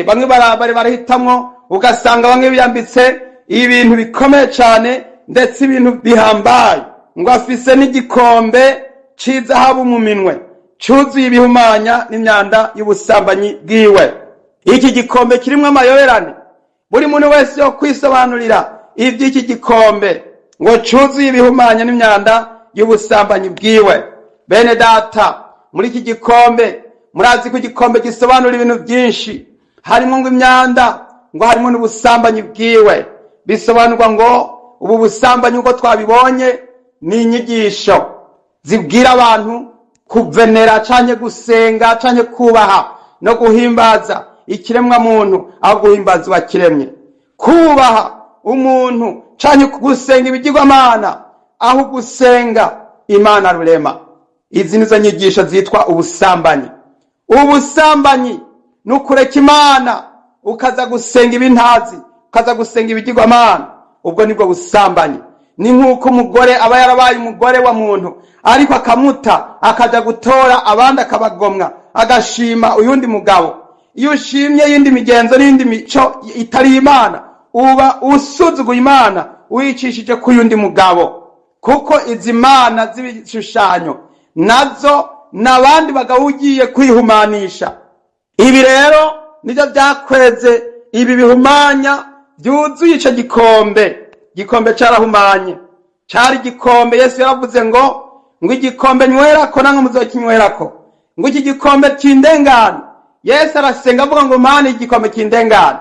Bamwe bari barahitamwo, ugasanga bamwe biyambitse ibintu bikomeye cane, ndetse ibintu bihambaye. Ngo afise n'igikombe c'izahabu mu minwe cuzuye ibihumanya n'imyanda y'ubusambanyi bwiwe. Iki gikombe kirimwo amayoberane, buri muntu wese yo kwisobanurira iby'iki gikombe ngo cuzuye ibihumanya n'imyanda y'ubusambanyi bwiwe. Bene data, muri iki gikombe, murazi ko igikombe gisobanura ibintu byinshi, harimo ngo imyanda, ngo harimo n'ubusambanyi bwiwe. Bisobanurwa ngo ubu busambanyi, uko twabibonye, ni inyigisho zibwira abantu kuvenera canke gusenga canke kubaha no guhimbaza ikiremwa muntu aho guhimbaza uwakiremye, kubaha umuntu canke gusenga ibigirwamana aho gusenga Imana rurema. Izi nizo nyigisho zitwa ubusambanyi. Ubusambanyi ni ukureka Imana ukaza gusenga ibintazi, ukaza gusenga ibigirwamana. Ubwo nibwo busambanyi. Ni nk'uko umugore aba yarabaye umugore wa muntu, ariko akamuta, akaja gutora abandi, akabagomwa, agashima uyundi mugabo. Iyo ushimye yindi migenzo n'iyindi mico itari Imana, uba usuzuguye Imana, wicishije ku yundi mugabo, kuko izi mana z'ibishushanyo nazo n'abandi bagabo ugiye kwihumanisha. Ibi rero nibyo byakweze ibi bihumanya byuzuye ico gikombe. Igikombe carahumanye, cari igikombe. Yesu yaravuze ngo igikombe nywerako namwe muzokinywerako, ngo iki gikombe kindengane. Yesu arasenga avuga ngo Mana, igikombe kindengane.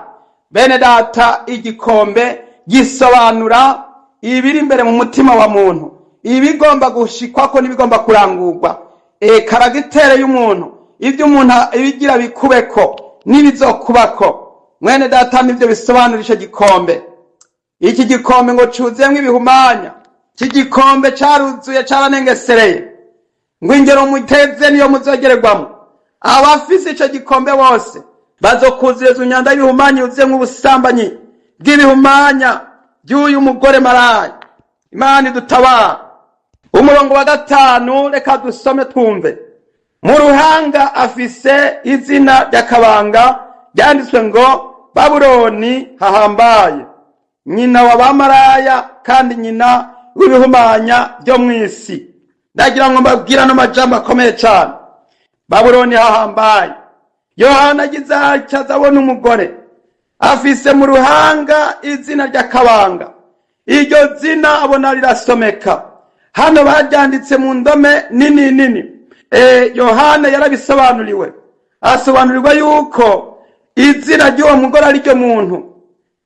Bene data, igikombe gisobanura ibiri imbere mu mutima wa muntu, ibigomba gushikwako n'ibigomba kurangurwa, caractère y'umuntu, ibyo umuntu ibigira bikubeko n'ibizokubako. Mwene data, nibyo bisobanura ico gikombe. Iki gikombe ngo cuzuyemwo ibihumanya. Iki gikombe caruzuye, caranengesereye. Ngo ingero muteze niyo muzogererwamo. Abafise ico gikombe bose bazokuzuriza imyanda y'ibihumanya yuzuyemwo ubusambanyi bw'ibihumanya by'uyu mugore maraya. Imana idutabara. Umurongo wa 5, reka dusome twumve. Mu ruhanga afise izina ry'akabanga ryanditswe ngo Babuloni hahambaye, nyina wa bamaraya kandi nyina w'ibihumanya byo mu isi. Ndagira ngo mbabwire ano majambo akomeye cyane. Babuloni hahambaye. Yohana agize atya azabona umugore afise mu ruhanga izina ry'akabanga. Iryo zina abona rirasomeka. Hano baryanditse mu ndome nini nini. Yohana yarabisobanuriwe, asobanurirwa yuko izina ry'uwo mugore ari ryo muntu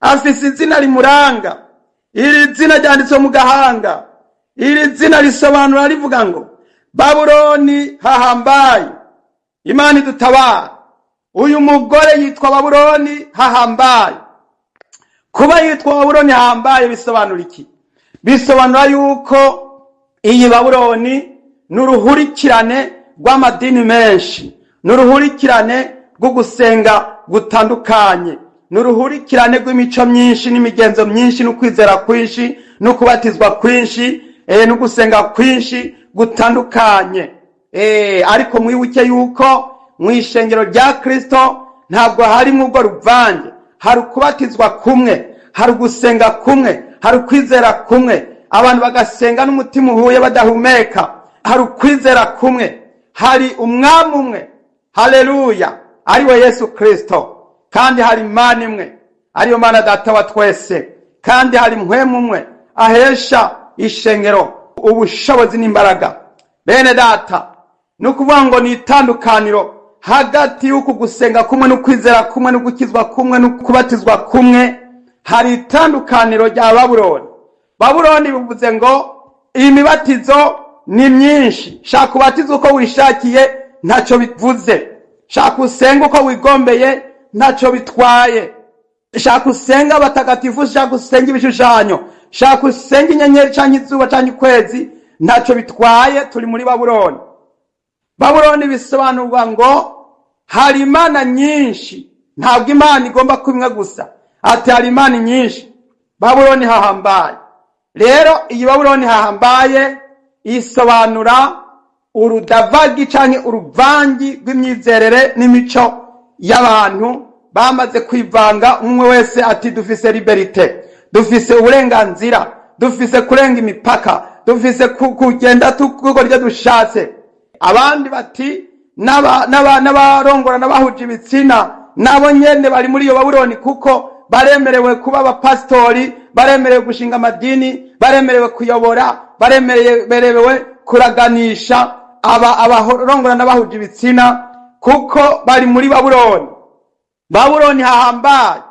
afise izina rimuranga. Iri zina ryanditswe mu gahanga. Iri zina risobanura, rivuga ngo Babuloni hahambaye. Imana idutabara. Uyu mugore yitwa Babuloni hahambaye. Kuba yitwa Babuloni hahambaye bisobanura iki? Bisobanura yuko iyi Babuloni ni uruhurikirane rw'amadini menshi, ni uruhurikirane rwo gusenga gutandukanye, ni uruhurikirane rw'imico myinshi n'imigenzo myinshi n'ukwizera kwinshi no kubatizwa kwinshi, no gusenga kwinshi gutandukanye. Ariko mwibuke yuko mu ishengero rya Kristo ntabwo harimo ubwo ruvange. Hari ukubatizwa kumwe, hari ugusenga kumwe, hari ukwizera kumwe, abantu bagasenga n'umutima uhuye, badahumeka. Hari ukwizera kumwe, hari umwami umwe, haleluya, ariwe Yesu Kristo, kandi hari Imana imwe, ariyo Mana Data wa twese, kandi hari Mpwemu umwe ahesha ishengero ubushobozi n'imbaraga. Bene data, ni ukuvuga ngo ni itandukaniro hagati y'uku gusenga kumwe n'ukwizera kumwe n'ugukizwa kumwe n'ukubatizwa kumwe. Hari itandukaniro rya Babuloni. Babuloni bivuze ngo imibatizo ni myinshi, shaka ubatize uko wishakiye, ntacyo bivuze, shaka usenge uko wigombeye, ntacyo bitwaye, shaka usenge abatagatifu, shaka usenge ibishushanyo, shaka usenge inyenyeri cyangwa izuba cyangwa ukwezi, ntacyo bitwaye. Turi muri Babuloni. Babuloni bisobanurwa ngo hari imana nyinshi, ntabwo Imana igomba kuba imwe gusa, ati hari imana nyinshi. Babuloni hahambaye. Rero iyi Babuloni hahambaye isobanura urudavagi canke uruvangi rw'imyizerere n'imico y'abantu bamaze kwivanga. Umwe wese ati dufise liberté, dufise uburenganzira, dufise kurenga imipaka, dufise kugenda gukora ibyo dushatse. Abandi bati n'abarongora n'abahuje ibitsina nabo nyene bari muri iyo Babuloni, kuko baremerewe kuba abapasitori, baremerewe gushinga amadini, baremerewe kuyobora, baremerewe kuraganisha abarongora n'abahuje ibitsina, kuko bari muri Babuloni. Babuloni hahambaye.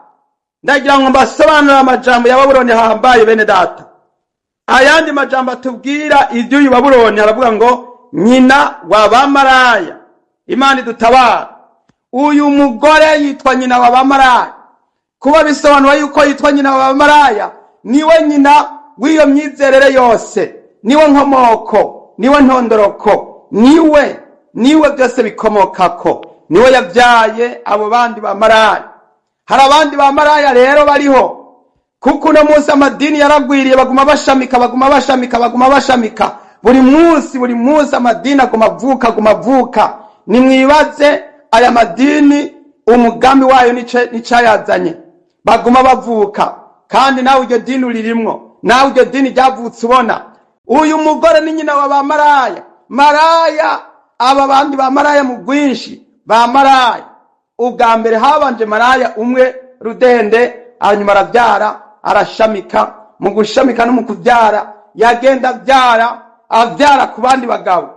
Ndagira ngo mbasobanurire amajambo ya Babuloni hahambaye, bene data. Ayandi majambo atubwira iby'uyu Babuloni, aravuga ngo nyina wa bamaraya. Imana idutabara. Uyu mugore yitwa nyina wa bamaraya. Kuba bisobanura yuko yitwa nyina wa bamaraya, niwe nyina w'iyo myizerere yose, niwe nkomoko, niwe ntondoroko, niwe byose bikomokako, niwe yabyaye abo bandi bamaraya. Hari abandi bamaraya rero bariho, kuko uno munsi amadini yaragwiriye, baguma bashamika, baguma bashamika, baguma bashamika buri munsi, buri munsi amadini aguma avuka, aguma avuka. Nimwibaze aya madini umugambi wayo n'icayazanye. Baguma bavuka, kandi nawe iryo dini uririmwo, nawe iryo dini ryavutse ubona. Uyu mugore ni nyina wa bamaraya. Maraya, aba bandi bamaraya mu bwinshi bamaraya. Ubwa mbere habanje maraya umwe rudende, hanyuma arabyara, arashamika. Mu gushamika no mu kubyara, yagenda abyara, abyara ku bandi bagabo,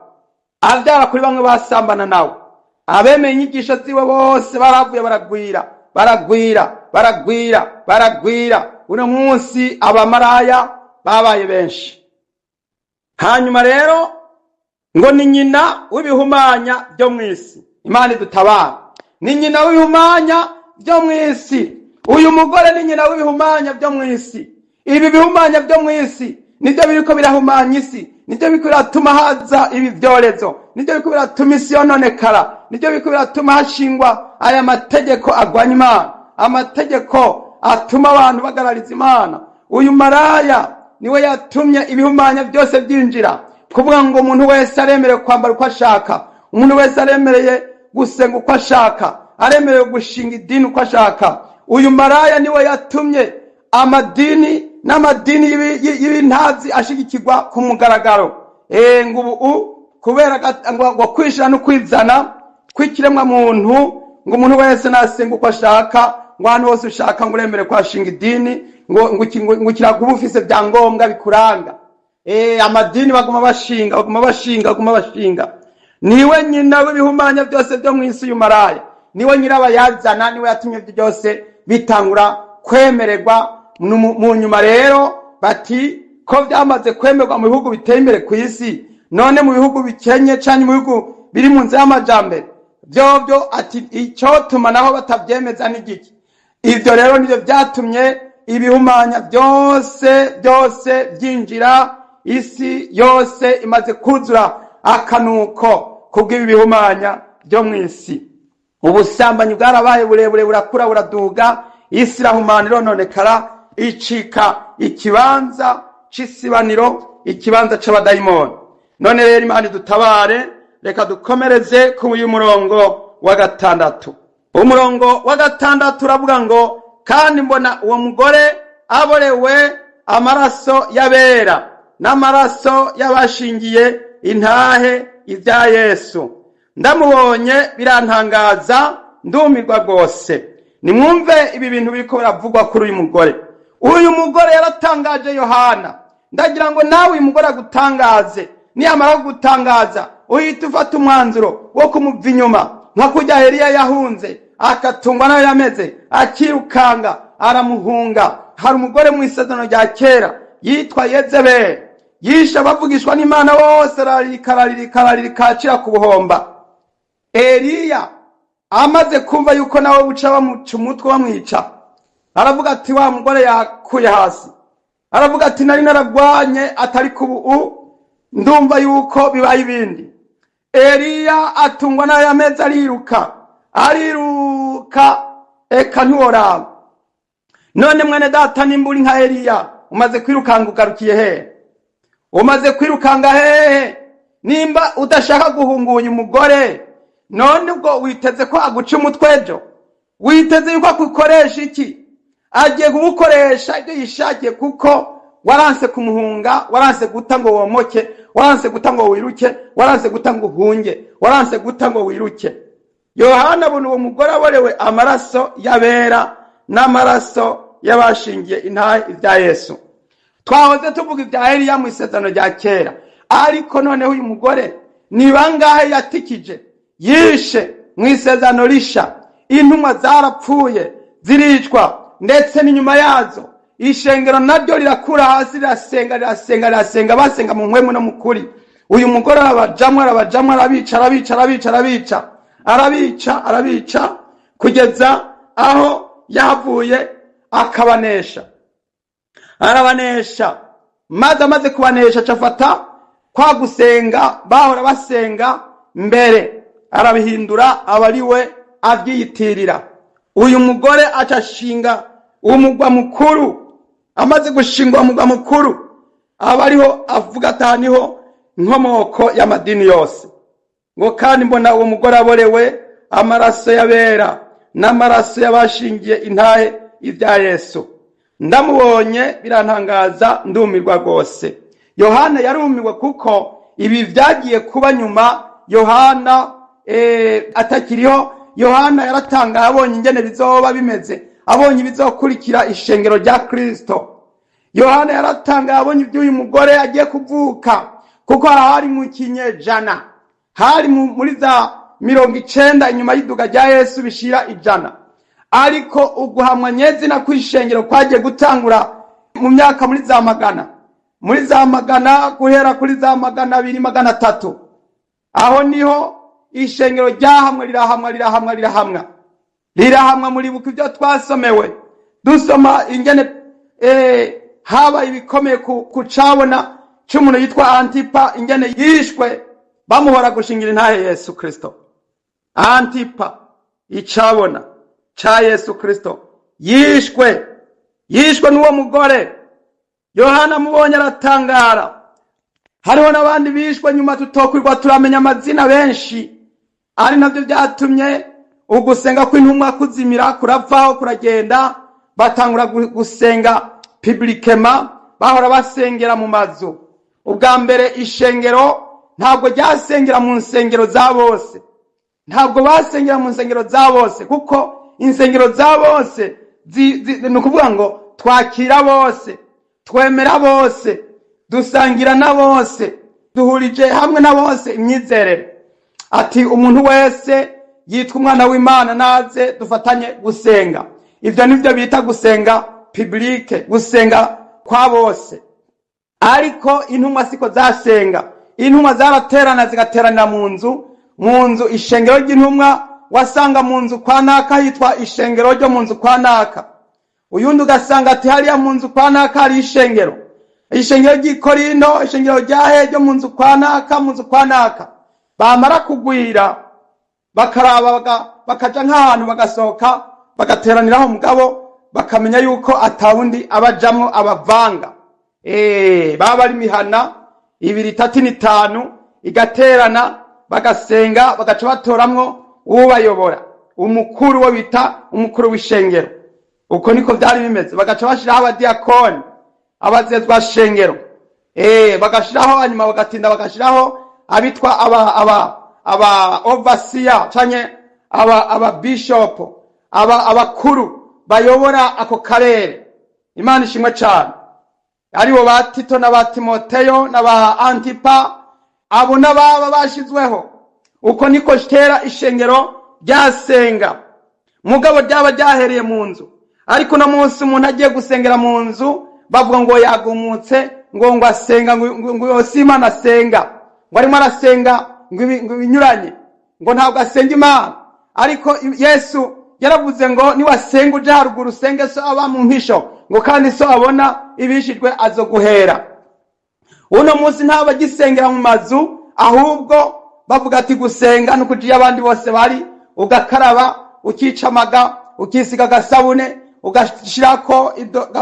abyara kuri bamwe basambana nawe. Abemeye inyigisho ziwe bose baravuye, baragwira, baragwira, baragwira, baragwira. Uno munsi abamaraya babaye benshi. Hanyuma rero ngo ni nyina w'ibihumanya byo mu isi. Imana idutabara. Ni nyina w'ibihumanya byo mu isi. Uyu mugore ni nyina w'ibihumanya byo mu isi. Ibi bihumanya byo mu isi nibyo biriko birahumanya isi, nibyo biriko biratuma haza ibi byorezo, nibyo biriko biratuma isi yononekara, nibyo biriko biratuma hashingwa aya mategeko agwanya Imana, amategeko atuma abantu bagarariza Imana. Uyu maraya niwe yatumye ibihumanya byose byinjira, kuvuga ngo umuntu wese aremerewe kwambara uko ashaka, umuntu wese aremereye gusenga uko ashaka, aremerewe gushinga idini uko ashaka. Uyu maraya niwe yatumye amadini n'amadini y'ibintazi ashigikirwa ku mugaragaro. Ngo ubu kubera ngo kwishira no kwizana kw'ikiremwa muntu, ngo umuntu wese nasenga uko ashaka, ngo ahantu hose ushaka ngo uremere kwashinga idini, ngo kiraguba ufise byangombwa bikuranga. Amadini baguma bashinga, baguma bashinga, baguma bashinga. Niwe nyina w'ibihumanya byose byo mu isi. Uyu maraya niwe nyirabayazana, niwe yatumye ibyo byose bitangura kwemererwa. Mu nyuma rero bati ko byamaze kwemerwa mu bihugu biteye imbere ku isi, none mu bihugu bikenye canke mu bihugu biri mu nzira y'amajambere vyovyo, ati icotuma naho batavyemeza n'igiki? Ivyo rero nivyo vyatumye ibihumanya byose byose byinjira. Isi yose imaze kuzura akanuko kubw'ibi bihumanya byo mu isi. Ubusambanyi bwarabaye burebure, burakura, buraduga, isi irahumana, irononekara, icika ikibanza c'isibaniro, ikibanza c'abadayimoni. None rero Imana idutabare. Reka dukomereze ku uyu murongo wa gatandatu. Umurongo wa gatandatu uravuga ngo kandi mbona uwo mugore aborewe amaraso y'abera n'amaraso y'abashingiye. intahe ibya Yesu. Ndamubonye birantangaza, ndumirwa rwose. Nimwumve ibi bintu biriko biravugwa kuri uyu mugore. Uyu mugore yaratangaje Yohana. Ndagira ngo nawe uyu mugore agutangaze. Niyamara kugutangaza, uhita ufata umwanzuro wo kumuva inyuma, nka kurya Eliya yahunze akatungwa nayo yameze, akirukanga aramuhunga. Hari umugore mu Isezerano rya Kera yitwa Yezebeli, yishe abavugishwa n'Imana bose, ararika, ararika, ararika, acira ku buhomba. Eliya amaze kumva yuko nawe buca bamuca umutwe, bamwica, aravuga ati: "Wa mugore yakuye hasi." Aravuga ati: "Nari naragwanye, atari kubu ndumva yuko bibaye ibindi." Eliya atungwa n'ayo amezi, ariruka, ariruka, eka ntiworaba. None mwene data, nimba uri nka Eliya, umaze kwirukanga ugarukiye hehe? Umaze kwirukanga hehe? Nimba udashaka guhunga uyu mugore, none ubwo witeze ko aguca umutwe ejo? Witeze yuko akukoresha iki? Agiye kugukoresha ibyo yishakiye, kuko waranse kumuhunga, waranse guta ngo womoke, waranse guta ngo wiruke, waranse guta ngo uhunge, waranse guta ngo wiruke. Yohana abona uwo mugore aborewe amaraso y'abera n'amaraso y'abashingiye intahe ibya Yesu. Twahoze tuvuga ibya Eliya mu Isezerano rya Kera, ariko noneho uyu mugore ni bangahe yatikije, yishe mu Isezerano Risha? Intumwa zarapfuye, ziricwa, ndetse n'inyuma yazo ishengero naryo rirakura hasi, rirasenga, rirasenga, rirasenga, basenga mu mpwemu no mu kuri. Uyu mugore arabajamwo, arabajamwo, arabica, arabica, arabica, arabica, arabica, arabica, kugeza aho yahavuye akabanesha. Arabanesha, maze amaze kubanesha acafata kwa gusenga bahora basenga mbere, arabihindura, aba ari we avyiyitirira. Uyu mugore aca ashinga umugwa mukuru. Amaze gushinga umugwa mukuru, aba ariho avuga ati: "Aha niho inkomoko y'amadini yose." Ngo: "Kandi mbona uwo mugore aborewe amaraso y'abera n'amaraso y'abashingiye intahe ibya Yesu. Ndamubonye birantangaza, ndumirwa rwose." Yohana yarumiwe, kuko ibi byagiye kuba nyuma Yohana atakiriho. Yohana yaratangaye abonye ingene bizoba bimeze, abonye ibizokurikira ishengero rya Kristo. Yohana yaratangaye abonye iby'uyu mugore agiye kuvuka, kuko hari mu kinyejana, hari muri za 90 inyuma y'iduga rya Yesu bishira 100. Ariko uguhamwa nyezina kw'ishengero kwagiye gutangura mu myaka muri za magana, guhera kuri za 200, 300. Aho niho ishengero ryahamwe, rirahamwa, rirahamwa, rirahamwa, rirahamwa. Muribuka ibyo twasomewe, dusoma ingene haba ibikomeye ku cabona c'umuntu yitwa Antipa, ingene yishwe bamuhora gushingira intahe Yesu Kristo. Antipa, icabona ca Yesu Kristo, yishwe n'uwo mugore. Yohana amubonye aratangara. Hariho n'abandi bishwe nyuma tutokwirwa turamenya amazina benshi, ari navyo vyatumye ugusenga kw'intumwa kuzimira, kuravaho, kuragenda. Batangura gusenga publiquement. Bahora basengera mu mazu. Ubwa mbere ishengero ntabwo ryasengera mu nsengero za bose, ntabwo basengera mu nsengero za bose, kuko insengero za bose ni ukuvuga ngo twakira bose, twemera bose, dusangira na bose, duhurije hamwe na bose imyizerere. Ati: "Umuntu wese yitwa umwana w'Imana naze dufatanye gusenga." Ivyo nivyo bita gusenga public, gusenga kwa bose. Ariko intumwa siko zasenga. Intumwa zaraterana, zigateranira mu nzu, mu nzu. Ishengero ry'intumwa wasanga mu nzu kwa naka, hitwa ishengero ryo mu nzu kwa naka. Uyundi ugasanga ati: "Hariya mu nzu kwa naka hari ishengero, ishengero ry'i Korino, ishengero rya he, ryo mu nzu kwa naka, mu nzu kwa naka." Bamara kugwira, bakaraba, bakaja nk'ahantu, bagasohoka, bagateraniraho, mugabo bakamenya yuko atawundi abajamwo abavanga. Baba ari imihana ibiri, itatu n'itanu igaterana, bagasenga, bagaca batoramwo ubayobora, umukuru wo bita umukuru w'ishengero. Uko niko byari bimeze. Bagaca bashiraho abadiyakoni, abazezwa shengero, bagashiraho, hanyuma bagatinda bagashiraho. Abitwa aba overseer canke aba bishop, aba abakuru bayobora ako karere. Imana ishimwe cane. Aribo ba Tito n'aba Timoteyo n'aba Antipa, abo n'ababa bashizweho. Uko niko kera ishengero ryasenga, mugabo ryaba ryahereye mu nzu. Ariko uno munsi umuntu agiye gusengera mu nzu, bavuga ngo yagumutse, ngo asenga, ngo si Imana asenga, ngo arimo arasenga ngo ibinyuranye, ngo ntabwo asenga Imana. Ariko Yesu yaravuze ngo niwasenga uje haruguru, usenge so aba mu mpisho, ngo kandi so abona ibishijwe azoguhera. Uno munsi ntabwo agisengera mu mazu, ahubwo bavuga ati gusenga ni ukuja iyo abandi bose bari, ugakaraba, ukicamaga, ukisiga agasabune, ugashirako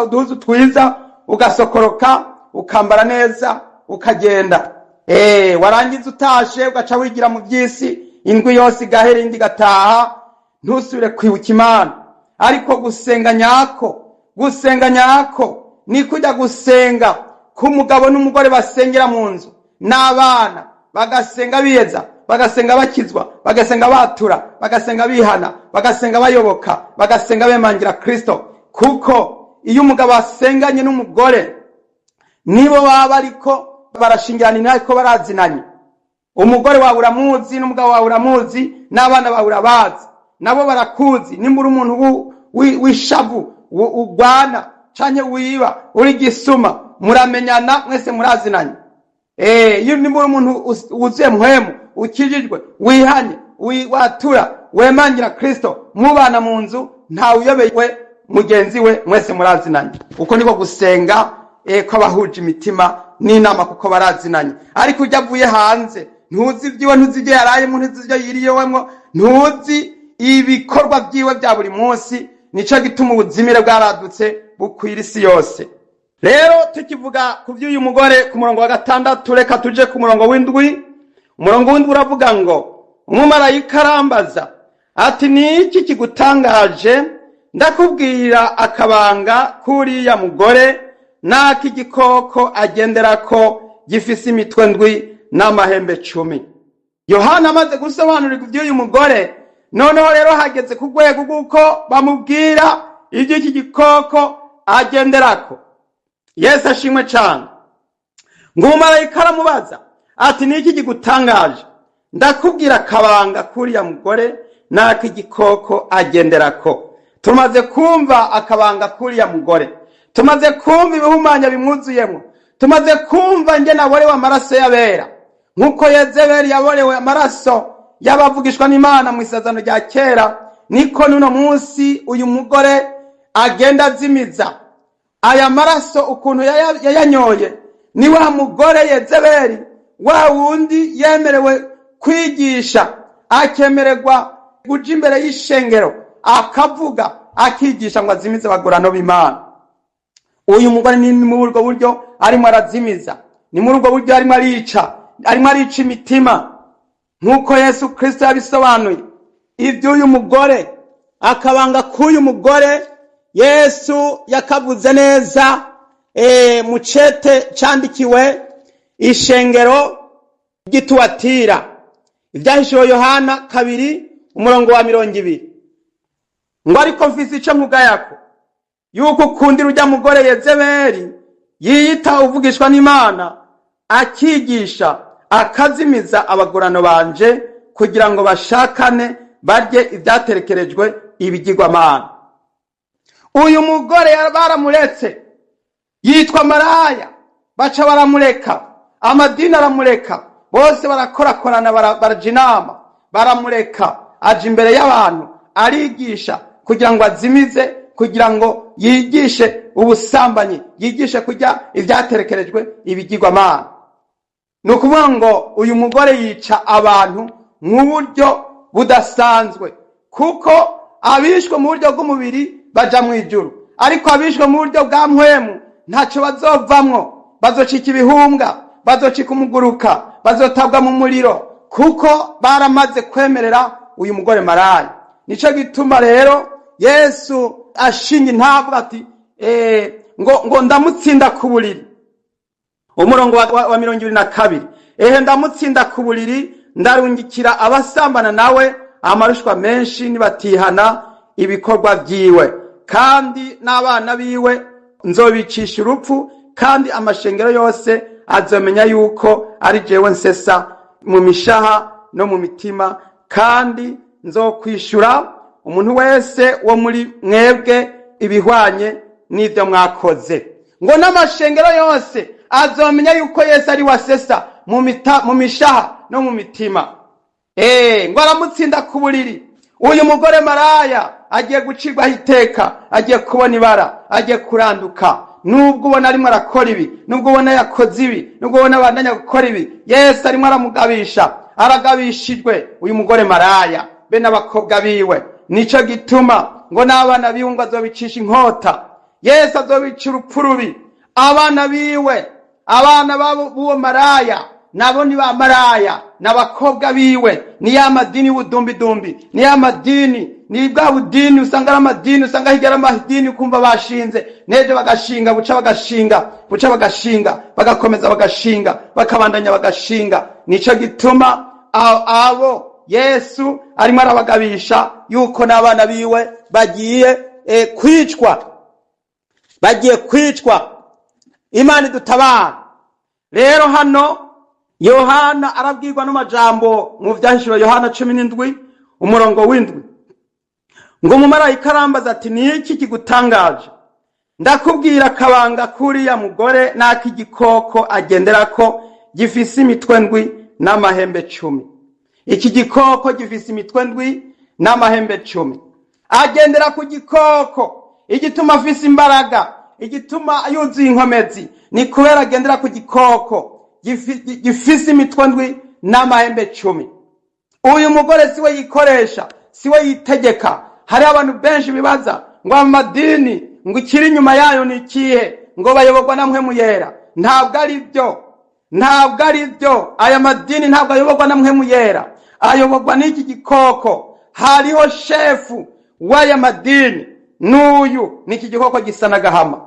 uduhuzu twiza, ugasokoroka, ukambara neza, ukagenda. Warangiza utashe ugaca wigira mu by'isi, indwi yose igahera, indi igataha, ntusubire kwibuka Imana. Ariko gusenga nyako, gusenga nyako ni kujya gusenga k'umugabo n'umugore basengera mu nzu n'abana, bagasenga biyeza, bagasenga bakizwa, bagasenga batura, bagasenga bihana, bagasenga bayoboka, bagasenga bemangira Kristo. Kuko iyo umugabo asenganye n'umugore, nibo baba ariko barashingirana, ariko barazinanye. Umugore wawe uramuzi, n'umugabo wawe uramuzi, n'abana bawe urabazi, nabo barakuzi. Nimba uri umuntu w'ishavu, ugwana canke wiba, uri gisuma, muramenyana mwese, murazinanye. Iyo nimba uri umuntu wuzuye mpwemu, ukijijwe, wihanye, watura, wemangira Kristo, mubana mu nzu, ntawe uyobewe mugenzi we, mwese murazinanye. Uko niko gusenga kw'abahuje imitima n'inama, kuko barazinanye. Ariko ujya avuye hanze, ntuzi ibyiwe, ntuzi ibyo yarayemo, ntuzi ibyo yiriyewemo, ntuzi ibikorwa byiwe bya buri munsi. Nico gituma ubuzimire bwaradutse bukwira isi yose. Rero tukivuga ku by'uyu mugore ku murongo wa 6, reka tuje ku murongo w'indwi. Umurongo w'indwi uravuga ngo: "Umumarayika arambaza ati: 'Ni iki kigutangaje? Ndakubwira akabanga k'uriya mugore n'ak'igikoko agenderako gifise imitwe ndwi n'amahembe 10.'" Yohana amaze gusobanurirwa iby'uyu mugore, noneho rero hageze ku rwego rw'uko bamubwira iby'iki gikoko agenderako. Yesu ashimwe cyane. Ngo umumarayika aramubaza ati: "Ni iki kigutangaje? Ndakubwira akabanga k'uriya mugore n'ak'igikoko agenderako." Tumaze kumva akabanga k'uriya mugore, tumaze kumva ibihumanya bimwuzuyemo, tumaze kumva ingene aborewe amaraso y'abera, nk'uko Yezebeli yaborewe amaraso y'abavugishwa n'Imana mu Isezerano rya kera, niko n'uno munsi uyu mugore agenda azimiza aya maraso. Ukuntu yayanyoye ni wa mugore Yezebeli, wa wundi yemerewe kwigisha, akemererwa kuja imbere y'ishengero, akavuga, akigisha ngo azimize abagorano b'Imana. Uyu mugore ni muri ubwo buryo arimo arazimiza, ni muri ubwo buryo arimo arica, arimo arica imitima, nk'uko Yesu Kristo yabisobanuye iby'uyu mugore. Akabanga k'uyu mugore Yesu yakavuze neza mu cete candikiwe ishengero ry'Ituwatira, Ibyahishuwe Yohana 2, umurongo wa 20, ngo: "Ariko mfise ico nkugayako, yuko ukundira urya mugore Yezebeli yiyita uvugishwa n'Imana, akigisha akazimiza abagurano banje kugira ngo bashakane barye ibyaterekerejwe ibigirwamana." Uyu mugore baramuretse, yitwa maraya, baca baramureka, amadini aramureka, bose barakorakorana, baraja inama, baramureka, aja imbere y'abantu, arigisha kugira ngo azimize, kugira ngo yigishe ubusambanyi, yigishe kurya ibyaterekerejwe ibigirwamana. Ni ukuvuga ngo uyu mugore yica abantu mu buryo budasanzwe, kuko abishwe mu buryo bw'umubiri baja mu ijuru, ariko abishwe mu buryo bwa mpwemu ntacyo bazovamwo. Bazocika ibihumbwa, bazocika umuguruka, bazotabwa mu muriro, kuko baramaze kwemerera uyu mugore maraya. Nico gituma rero Yesu ashinga intabwa ati ngo ndamutsinda ku buriri. Umurongo wa 22. Ehe, ndamutsinda ku buriri, ndarungikira abasambana nawe amarushwa menshi nibatihana ibikorwa vyiwe. Kandi n'abana biwe nzobicisha urupfu, kandi amashengero yose azomenya yuko ari jewe nsesa mu mishaha no mu mitima, kandi nzokwishura umuntu wese wo muri mwebwe ibihwanye n'ibyo mwakoze. Ngo n'amashengero yose azomenya yuko Yesu ari wasesa mu mishaha no mu mitima. Ngo aramutsinda ku buriri. Uyu mugore maraya agiye gucirwaho iteka, agiye kubona ibara, agiye kuranduka. Nubwo ubona arimo arakora ibi, nubwo ubona yakoze ibi, nubwo ubona abandanya gukora ibi, Yesu arimo aramugabisha. Aragabishijwe uyu mugore maraya be n'abakobwa biwe. Nico gituma ngo n'abana biwe ngo azobicisha inkota. Yesu azobica urupfu rubi abana biwe, abana b'uwo maraya. Nabo ni ba maraya n'abakobwa biwe. Ni ya madini y'ubudumbidumbi, ni ya madini, ni bwa budini usanga ari amadini, usanga hirya ari amadini, ukumva bashinze n'ejo bagashinga, buca bagashinga, buca bagashinga, bagakomeza bagashinga, bakabandanya bagashinga. Nico gituma abo Yesu arimo arabagabisha yuko n'abana biwe bagiye kwicwa, bagiye kwicwa. Imana idutabara. Rero hano Yohana arabwirwa n'amajambo mu Vyahishuro Yohana 17 umurongo w'7, ngo umumarayika arambaza ati: "Ni iki kigutangaje? Ndakubwira akabanga k'uriya mugore n'ak'igikoko agenderako gifise imitwe ndwi n'amahembe 10." Iki gikoko gifise imitwe ndwi n'amahembe 10. Agendera ku gikoko. Igituma afise imbaraga, igituma yuzuye inkomezi, ni kubera agendera ku gikoko gifise imitwe ndwi n'amahembe 10. Uyu mugore siwe yikoresha, siwe yitegeka. Hariho abantu benshi bibaza ngo amadini, ngo ikiri inyuma yayo ni ikihe, ngo bayoborwa na Mpwemu Yera. Ntabwo ari byo, ntabwo ari byo. Aya madini ntabwo ayoborwa na Mpwemu Yera, ayoborwa n'iki gikoko. Hariho shefu w'aya madini, n'uyu ni iki gikoko gisa n'agahama.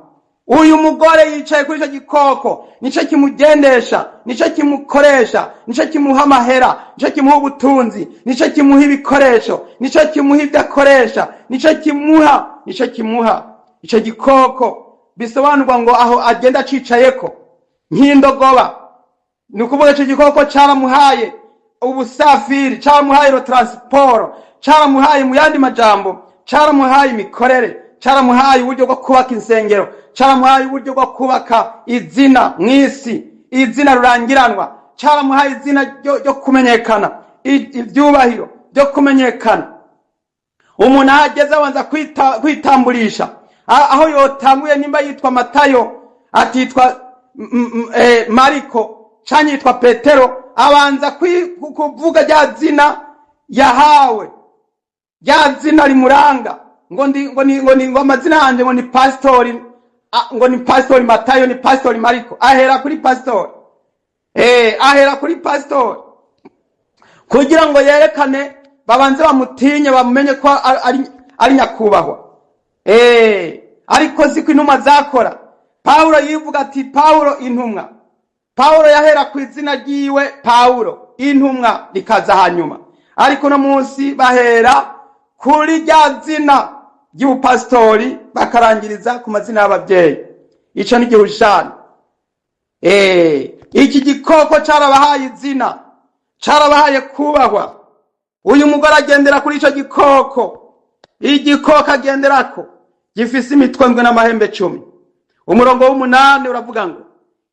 Uyu mugore yicaye kuri icyo gikoko, nicyo kimugendesha, nicyo kimukoresha, nicyo kimuha amahera, nicyo kimuha ubutunzi, nicyo kimuha ibikoresho, nicyo kimuha ibyo akoresha, nicyo kimuha, nicyo kimuha icyo gikoko. Bisobanurwa ngo aho agenda acicayeko nk'indogoba, ni ukuvuga icyo gikoko cyaramuhaye ubusafiri, cyaramuhaye transport, cyaramuhaye, mu yandi majambo, cyaramuhaye imikorere, cyaramuhaye uburyo bwo kubaka insengero, cyaramuhaye uburyo bwo kubaka izina mu isi, izina rurangiranwa, cyaramuhaye izina ryo kumenyekana, ibyubahiro byo kumenyekana. Umuntu aho ageze abanza kwitamburisha aho yotanguye, nimba yitwa Matayo, atitwa Mariko, canke yitwa Petero, abanza kuvuga rya zina yahawe, rya zina rimuranga, ngo ndi ngo ni ngo ni ngo amazina yanje ngo ni pastori, ngo ni pastori Matayo, ni pastori Mariko. Ahera kuri pastori, ahera kuri pastori kugira ngo yerekane, babanze bamutinye, bamumenye ko ari nyakubahwa. Ariko siko intumwa zakora. Pawulo yivuga ati: "Pawulo intumwa." Pawulo yahera ku izina ryiwe Pawulo intumwa, rikaza hanyuma. Ariko no munsi bahera kuri rya zina ry'ubupasitori, bakarangiriza ku mazina y'ababyeyi. Ico ni igihushani. Iki gikoko carabahaye izina, carabahaye kubahwa. Uyu mugore agendera kuri ico gikoko. Igikoko agenderako gifise imitwe ndwi n'amahembe 10. Umurongo w'8 uravuga ngo: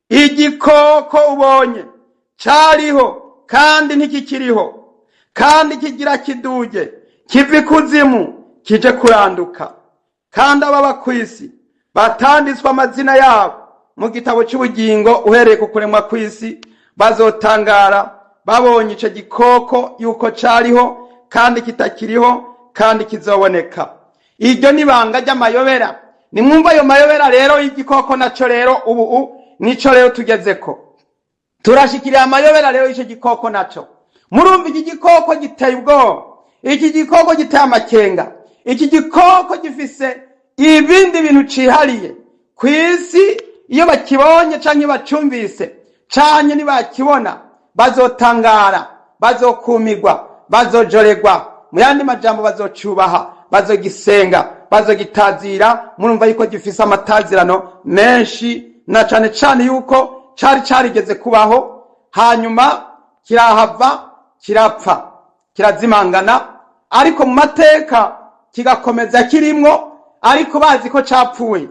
"Igikoko ubonye cariho kandi ntikikiriho, kandi kigira kiduge kiva ikuzimu kije kuranduka. Kandi ababa ku isi batanditswe amazina yabo mu gitabo cy'ubugingo uhereye ku kuremwa kw'isi bazotangara babonye ico gikoko, yuko cariho kandi kitakiriho, kandi kizoboneka." Iryo ni ibanga ry'amayobera. Nimwumva ayo mayobera rero y'igikoko naco. Rero ubu nico rero tugezeko, turashikiriye amayobera rero y'icyo gikoko naco. Murumva, iki gikoko giteye ubwoba, iki gikoko giteye amakenga, iki gikoko gifise ibindi bintu cihariye ku isi. Iyo bakibonye canke bacumvise canke ntibakibona, Bazotangara, bazokumirwa, bazojoregwa, mu yandi majambo bazocubaha, bazogisenga, bazogitazira. Murumva yuko gifise amatazirano menshi, na cane cane yuko cari carigeze kubaho, hanyuma kirahava kirapfa, kirazimangana, ariko mu mateka kigakomeza kirimwo, ariko bazi ko capfuye.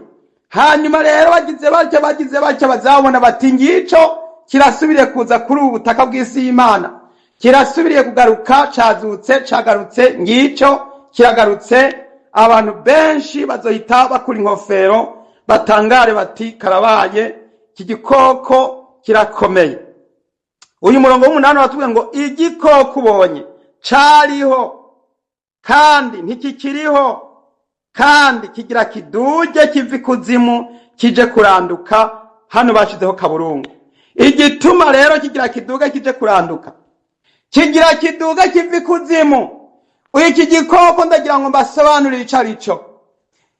Hanyuma rero bagize batya bazabona bati: "Ngico kirasubiriye kuza kuri ubu butaka bw'isi y'Imana, kirasubiriye kugaruka, cazutse, cagarutse, ngico kiragarutse." Abantu benshi bazohita bakura inkofero, batangare bati: "Karabaye, iki gikoko kirakomeye." Uyu murongo w'umunani uratubwira ngo: "Igikoko ubonye cariho kandi ntikikiriho, kandi kigira kiduge kiva ikuzimu kije kuranduka." Hano bashizeho kaburungu. Igituma rero kigira kiduge kije kuranduka, kigira kiduge kiva ikuzimu. Iki gikoko, ndagira ngo mbasobanurire ico ari cyo.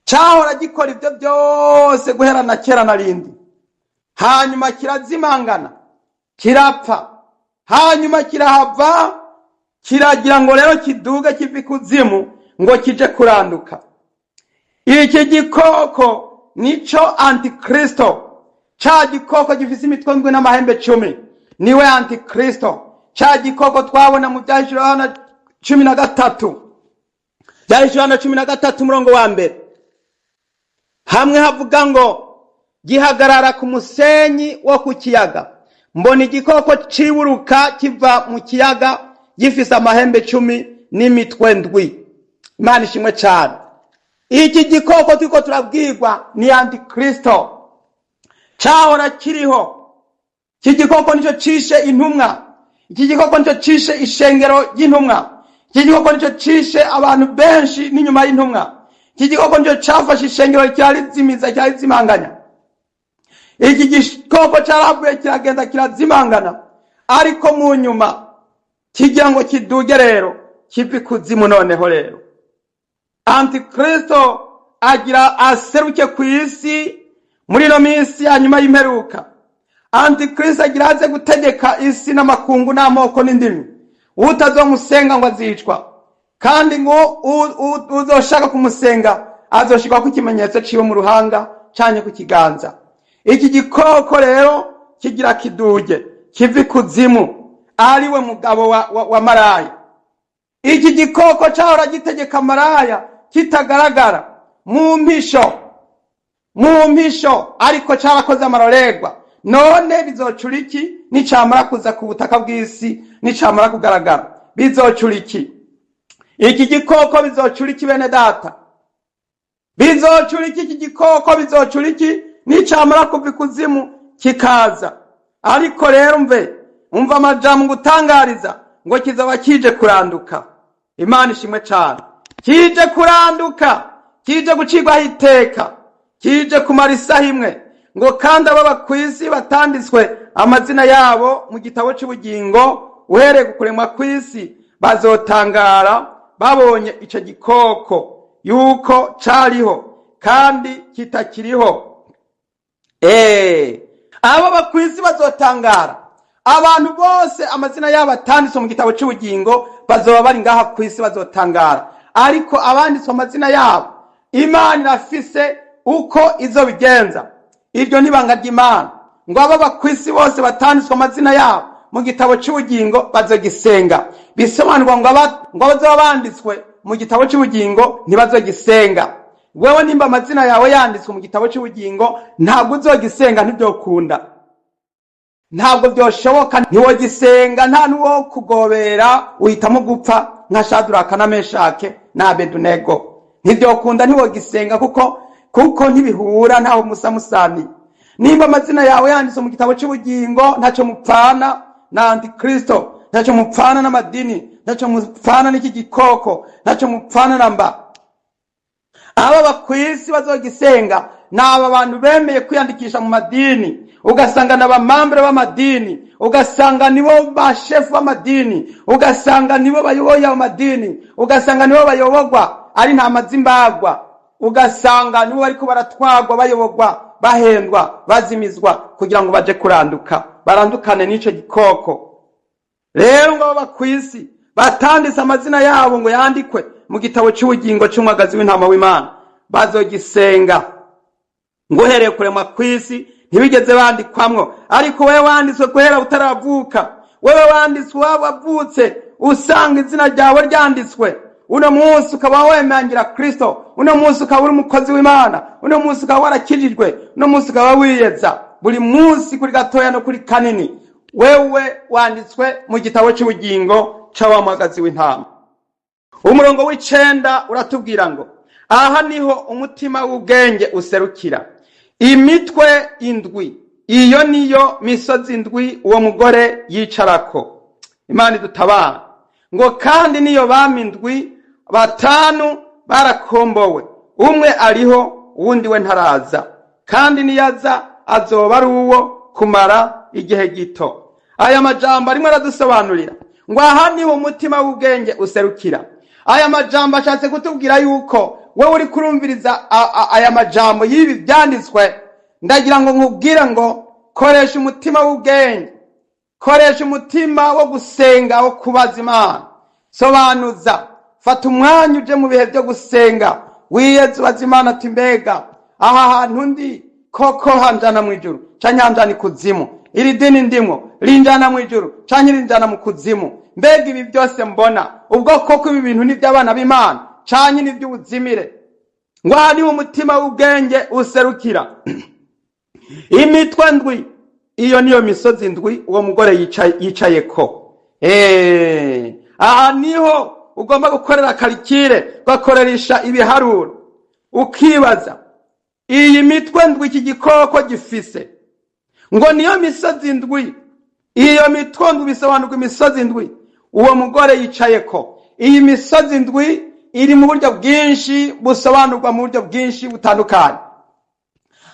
Cahora gikora ibyo byose guhera na kera na rindi, hanyuma kirazimangana, kirapfa, hanyuma kirahava kiragira ngo rero kiduge kiva ikuzimu ngo kije kuranduka. Iki gikoko nico Antikristo, ca gikoko gifise imitwe ndwi n'amahembe 10, niwe Antikristo, ca gikoko twabona mu Vyahishuriwe Yohana 13. Vyahishuriwe Yohana 13 umurongo wa mbere, hamwe havuga ngo: "Gihagarara ku musenyi wo ku kiyaga. Mbona igikoko ciburuka kiva mu kiyaga, gifise amahembe 10 n'imitwe ndwi." Imana ishimwe cane. Iki gikoko turiko turabwirwa ni Antikristo, cahora kiriho. Iki gikoko nico cishe intumwa, iki gikoko nico cishe ishengero ry'intumwa, iki gikoko nico cishe abantu benshi n'inyuma y'intumwa, iki gikoko nico cafashe ishengero kirarizimiza, kirarizimanganya. Iki gikoko caravuye kiragenda kirazimangana, ariko mu nyuma kigira ngo kiduge rero kiva ikuzimu. Noneho rero Antikristo agira aseruke ku isi muri ino minsi ya nyuma y'imperuka. Antikristo agira aze gutegeka isi n'amakungu n'amoko n'indimi. Utazomusenga ngo azicwa, kandi ngo uzoshaka kumusenga azoshirwako ikimenyetso ciwe mu ruhanga canke ku kiganza. Iki gikoko rero kigira kiduge kiva ikuzimu, ariwe mugabo wa maraya. Iki gikoko cahora gitegeka maraya kitagaragara, mu mpisho, mu mpisho, ariko carakoze amarorerwa. None bizocura iki nicamara kuza ku butaka bw'isi, nicamara kugaragara? Bizocura iki? Iki gikoko bizocura iki, bene data? Bizocura iki? Iki gikoko bizocura iki nicamara kuva ikuzimu kikaza? Ariko rero mve, umva amajambo ngutangariza, ngo kizaba kije kuranduka. Imana ishimwe cane. Kije kuranduka, kije gucirwaho iteka, kije kumara isaha imwe. Ngo kandi ababa ku isi batanditswe amazina yabo mu gitabo c'ubugingo uhereye ku kuremwa kw'isi bazotangara babonye ico gikoko, yuko cariho kandi kitakiriho. Ababa ku isi bazotangara. Abantu bose amazina yabo atanditswe mu gitabo c'ubugingo bazoba bari ngaha ku isi bazotangara, ariko abanditswe amazina yabo, Imana irafise uko izobigenza. Iryo nibanga ry'Imana. Ngo ababa ku isi bose batanditswe amazina yabo mu gitabo c'ubugingo bazogisenga. Bisobanurwa ngo ngo abazoba banditswe mu gitabo c'ubugingo ntibazogisenga. Wewe nimba amazina yawe yanditswe mu gitabo c'ubugingo, ntabwo uzogisenga, ntibyokunda, ntabwo byoshoboka, ntiwogisenga, nta n'uwo kugobera, uhitamo gupfa nka Shaduraka na Meshake na Abedunego. Ntibyokunda, ntiwogisenga, kuko ntibihura, ntaho musa musaniye. Nimba amazina yawe yanditswe mu gitabo cy'ubugingo, ntacyo mupfana na Antikristo, ntacyo mupfana n'amadini, ntacyo mupfana n'iki gikoko, ntacyo mupfana na mba. Aba ku isi bazogisenga ni aba bantu bemeye kwiyandikisha mu madini, ugasanga ni abamambure b'amadini, ugasanga nibo bashefu b'amadini, ugasanga nibo bayoboye amadini, ugasanga nibo bayobogwa ari ntama z'imbagwa, ugasanga nibo bariko baratwagwa, bayobogwa, bahendwa, bazimizwa kugira ngo baje kuranduka, barandukane n'ico gikoko. Rero ngo abo ku isi batanditse amazina yabo ngo yandikwe mu gitabo cy'ubugingo cy'umwagazi w'intama w'Imana bazogisenga. Ngo uhereye kuremwa ku isi ntibigeze bandikwamwo, ariko wewe wanditswe guhera utaravuka, wewe wanditswe wavutse usanga izina ryawe ryanditswe, uno munsi ukaba wemangira Kristo, uno munsi ukaba uri umukozi w'Imana, uno munsi ukaba warakijijwe, uno munsi ukaba wiyeza buri munsi kuri gatoya no kuri kanini, wewe wanditswe mu gitabo cy'ubugingo c'abamagazi w'intama. Umurongo w'9 uratubwira ngo aha niho umutima w'ubwenge userukira. Imitwe indwi, iyo niyo misozi indwi uwo mugore yicarako. Imana idutabara. Ngo kandi niyo bami indwi, batanu barakombowe, umwe ariho, uwundi we ntaraza, kandi niyaza azoba ari uwo kumara igihe gito. Aya majambo arimo aradusobanurira ngo aha niho umutima w'ubwenge userukira. Aya majambo ashatse kutubwira yuko wowe uri kurumviriza aya majambo y'ibi byanditswe, ndagira ngo nkubwire ngo koresha umutima w'ubwenge, koresha umutima wo gusenga, wo kubaza Imana, sobanuza, fata umwanya uje mu bihe byo gusenga, wiyeze, ubaza Imana ati: mbega aha hantu ndi koko hanjana mu ijuru canke hanjana ikuzimu? Iri dini ndimwo rinjana mu ijuru canke rinjana mu kuzimu? Mbega ibi byose mbona, ubwo koko ibi bintu ni iby'abana b'Imana canke ni iby'ubuzimire? Ngo aha niho umutima w'ubwenge userukira. Imitwe ndwi, iyo niyo misozi ndwi uwo mugore yicayeko. Aha niho ugomba gukorera calcul, ugakoresha ibiharuro, ukibaza iyi mitwe ndwi iki gikoko gifise, ngo niyo misozi ndwi. Iyo mitwe ndwi bisobanurwa imisozi ndwi uwo mugore yicayeko. Iyi misozi ndwi iri mu buryo bwinshi, busobanurwa mu buryo bwinshi butandukanye,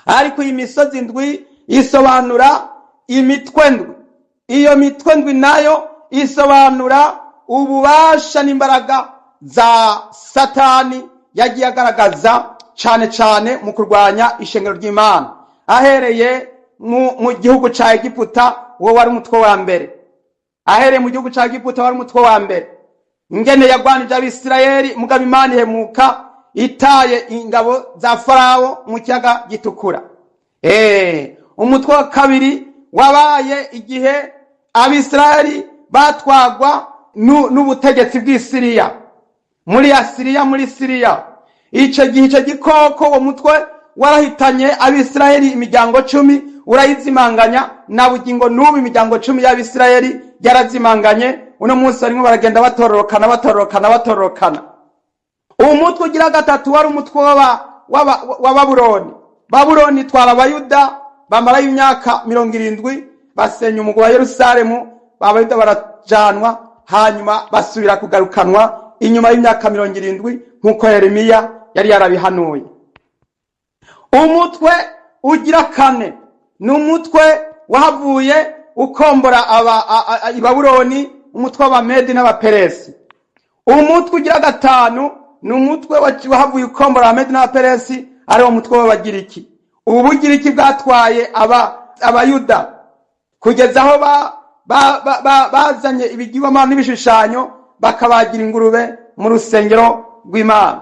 ariko iyi misozi ndwi isobanura imitwe ndwi. Iyo mitwe ndwi nayo isobanura ububasha n'imbaraga za Satani yagiye agaragaza cane cane mu kurwanya ishengero ry'Imana, ahereye mu gihugu ca Egiputa. Uwo wari umutwe wa mbere. Ahereye mu gihugu ca Egiputa wari umutwe wa mbere, ingene yagwanije Abisirayeli, mugabo Imana ihemuka itaye ingabo za Farawo mu kiyaga Gitukura. Umutwe wa kabiri wabaye igihe Abisirayeli batwagwa n'ubutegetsi bw'Isiriya, muri Asiriya, muri Siriya. Ico gihe ico gikoko, uwo mutwe warahitanye Abisirayeli imiryango 10, urayizimanganya. Na bugingo n'ubu imiryango 10 y'Abisirayeli yarazimanganye. Uno munsi barimo baragenda batororokana, batororokana, batororokana. Umutwe ugira gatatu wari umutwe wa Babuloni. Babuloni itwara Abayuda, bamarayo imyaka 70, basenya umugwi wa Yerusalemu, Abayuda barajanwa, hanyuma basubira kugarukanwa inyuma y'imyaka 70 nk'uko Yeremiya yari yarabihanuye. Umutwe ugira kane ni umutwe wahavuye ukombora i Babuloni, umutwe w'Abamedi n'Abaperesi. Umutwe ugira gatanu ni umutwe wahavuye ukombora Abamedi n'Abaperesi, ari wo mutwe w'Abagiriki. Ubu Bugiriki bwatwaye Abayuda kugeza aho bazanye ibigirwamana n'ibishushanyo, bakabagira ingurube mu rusengero rw'Imana.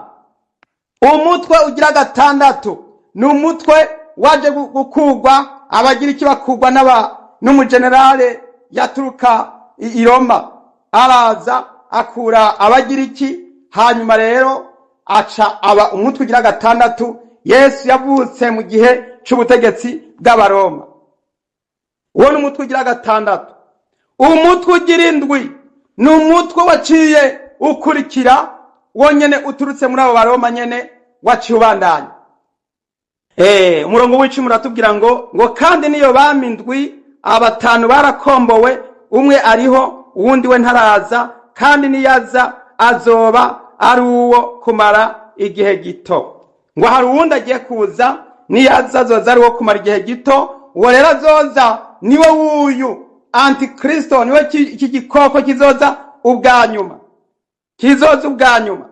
Umutwe ugira gatandatu ni umutwe waje gukugwa Abagiriki, bakugwa n'umugenerale yaturuka i Roma, araza akura Abagiriki, hanyuma rero aca aba umutwe ugira gatandatu. Yesu yavutse mu gihe c'ubutegetsi bw'Abaroma. Uwo ni umutwe ugira gatandatu. Umutwe ugira indwi ni umutwe waciye ukurikira, wonyene uturutse muri abo Baroma nyene, waciye ubandanya. Umurongo w'10 uratubwira ngo kandi niyo bami ndwi, abatanu barakombowe, umwe ariho, uwundi we ntaraza, kandi niyaza azoba ari uwo kumara igihe gito. Ngo hari uwundi agiye kuza, niyaza azoza ari uwo kumara igihe gito. Uwo rero azoza niwe wuyu antikristo, niwe iki gikoko kizoza ubwa nyuma, kizoza ubwa nyuma.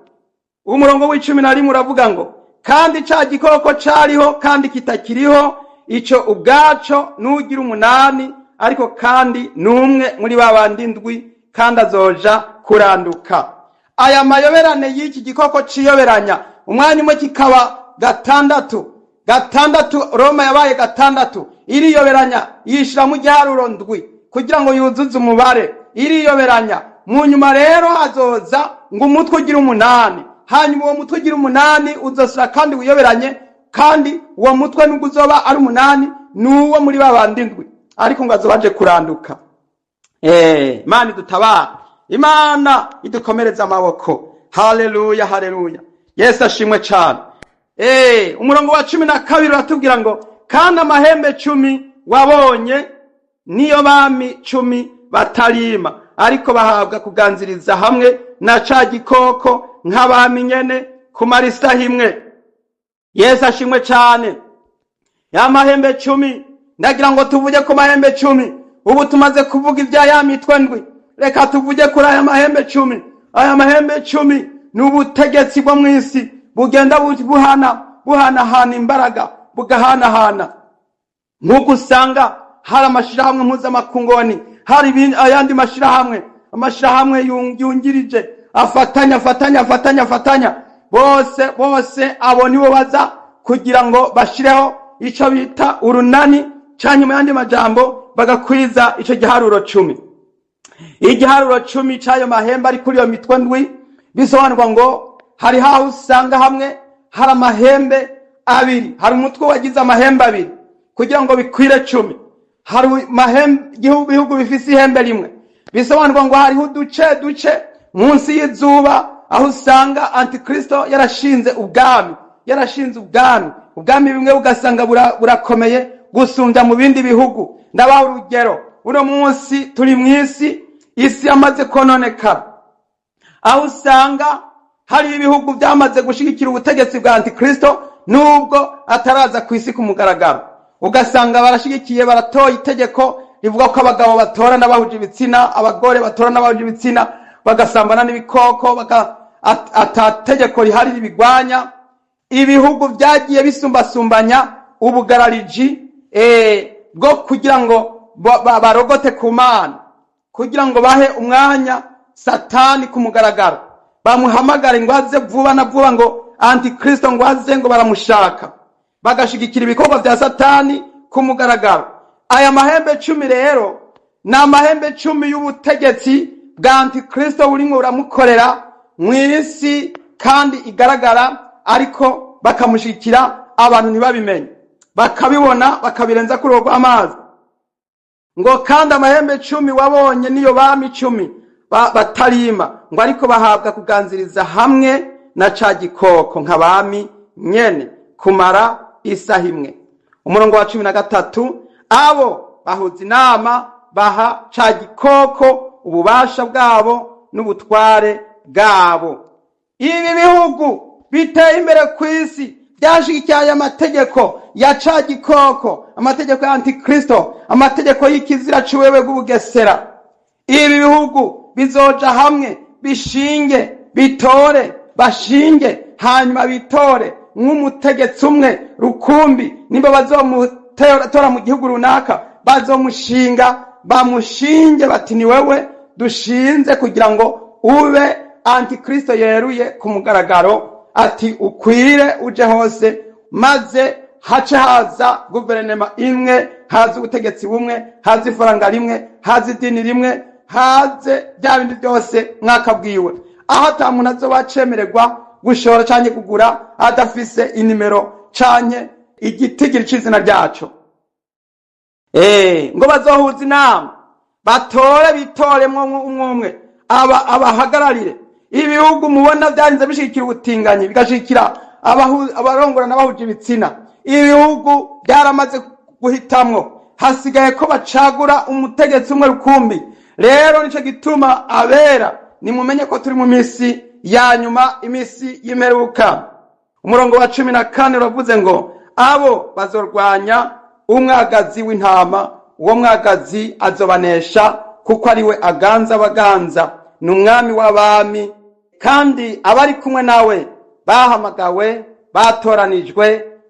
Umurongo w'11 uravuga ngo kandi ca gikoko cariho kandi kitakiriho, ico ubwaco nugira umunani, ariko kandi n'umwe muri ba bandi ndwi. Kandi azoja kuranduka. Aya mayoberane y'iki gikoko ciyoberanya, umwanya umwe kikaba gatandatu gatandatu, Roma yabaye gatandatu, iriyoberanya yishira mu giharuro ndwi kugira ngo yuzuze umubare, iriyoberanya. Mu nyuma rero hazoza ngo umutwe ugira umunani. Hanyuma uwo mutwe ugira umunani uzosura kandi wiyoberanye, kandi uwo mutwe nubwo uzoba ari umunani, ni uwo muri ba bandi ndwi, ariko ngo azoba aje kuranduka. Imana idutabara, Imana idukomereza amaboko. Haleluya, haleluya, Yesu ashimwe cyane. Umurongo wa 12 uratubwira ngo: "Kandi amahembe 10 wabonye niyo bami 10 batarima, ariko bahabwa kuganziriza hamwe na ca gikoko nk'abami nyene kumara isaha imwe." Yesu ashimwe cyane. Ya mahembe 10, ndagira ngo tuvuge ku mahembe 10. Ubu tumaze kuvuga ibya ya mitwe ndwi, reka tuvuge kuri aya mahembe 10. Aya mahembe 10 ni ubutegetsi bwo mu isi bugenda buhana buhanahana imbaraga, bugahanahana, nk'uko usanga hari amashirahamwe mpuzamakungoni, hari ayandi mashirahamwe, amashirahamwe yungirije, afatanya, afatanya, afatanya, afatanya bose bose. Abo nibo baza kugira ngo bashireho ico bita urunani, canke mu yandi majambo bagakwiza ico giharuro 10. Igiharuro 10 c'ayo mahembe ari kuri iyo mitwe ndwi bisobanurwa ngo hari haho usanga hamwe hari amahembe abiri, hari umutwe wagize amahembe abiri kugira ngo bikwire 10, hari ibihugu bifise ihembe rimwe. Bisobanurwa ngo hariho uduce duce munsi y'izuba aho usanga Antikristo yarashinze ubwami, yarashinze ubwami. Ubwami bumwe ugasanga burakomeye gusumbya mu bindi bihugu. Ndabaha urugero: uno munsi turi mu isi, isi yamaze kononekara, aho usanga hari ibihugu byamaze gushigikira ubutegetsi bwa Antikristo nubwo ataraza ku isi ku mugaragaro. Ugasanga barashigikiye, baratoye itegeko rivuga ko abagabo batora n'abahuje ibitsina, abagore batora n'abahuje ibitsina, bagasambana n'ibikoko, ata tegeko rihari ribigwanya. Ibihugu byagiye bisumbasumbanya ubugarariji bwo kugira ngo barogote ku Mana, kugira ngo bahe umwanya Satani ku mugaragaro, bamuhamagare ngo aze vuba na vuba, ngo Antikristo ngo aze, ngo baramushaka, bagashigikira ibikorwa bya Satani ku mugaragaro. Aya mahembe 10 rero ni amahembe 10 y'ubutegetsi bwa Antikristo burimwo buramukorera mu isi kandi igaragara, ariko bakamushigikira, abantu ntibabimenye, bakabibona bakabirenza kuri uwo rw'amazi. Ngo: "Kandi amahembe 10 wabonye niyo bami 10 batarima, ngo ariko bahabwa kuganziriza hamwe na ca gikoko nk'abami nyene kumara isaha imwe." Umurongo wa 13: "Abo bahuza inama, baha ca gikoko ububasha bwabo n'ubutware bwabo." Ibi bihugu biteye imbere ku isi byashigikiye aya mategeko ya ca gikoko, amategeko ya Antikristo, amategeko y'ikizira c'uwewe bw'ubugesera. Ibi bihugu bizoja hamwe, bishinge, bitore, bashinge, hanyuma bitore nk'umutegetsi umwe rukumbi. Nimba bazomutora mu gihugu runaka, bazomushinga, bamushinge bati: "Ni wewe dushinze kugira ngo ube Antikristo yeruye ku mugaragaro," ati: "Ukwire uje hose." Maze hace haza guverinoma imwe, haza ubutegetsi bumwe, haza ifaranga rimwe, haza idini rimwe, haze bya bindi byose mwakabwiwe, aho ata muntu azoba acemererwa gushora canke kugura adafise inimero canke igitigiri c'izina ryaco. Ngo bazohuza inama, batore, bitoremwo umwe umwe aba abahagararire. Ibihugu mubona byarinze bishigikira ubutinganyi, bigashigikira abarongorana bahuje ibitsina, ibihugu byaramaze guhitamwo, hasigaye ko bacagura umutegetsi umwe rukumbi. Rero nico gituma abera nimumenye ko turi mu minsi ya nyuma, iminsi y'imperuka. Umurongo wa 14 uravuze ngo: "Abo bazorwanya umwagazi w'intama, uwo mwagazi azobanesha, kuko ari we aganza abaganza, ni umwami w'abami, kandi abari kumwe nawe bahamagawe, batoranijwe,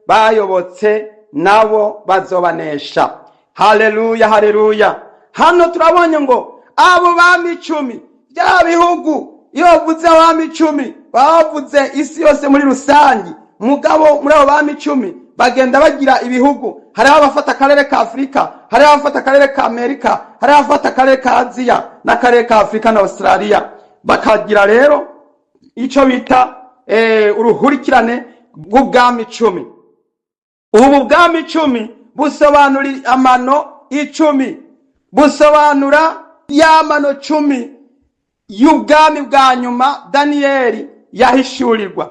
bayobotse, nabo bazobanesha." Haleluya, haleluya! Hano turabonye ngo Abo bami 10, bya bihugu, iyo bavuze abami 10 baba bavuze isi yose muri rusange. Mugabo muri abo bami 10 bagenda bagira ibihugu. Hariho abafata akarere ka Afurika, hariho abafata akarere ka Amerika, hariho abafata akarere ka Aziya n'akarere ka Afurika na Australia, bakagira rero icyo bita uruhurikirane rw'ubwami 10. Ubu bwami 10 busobanura amano 10, busobanura ya mano 10 y'ubwami bwa nyuma Daniyeli yahishurirwa.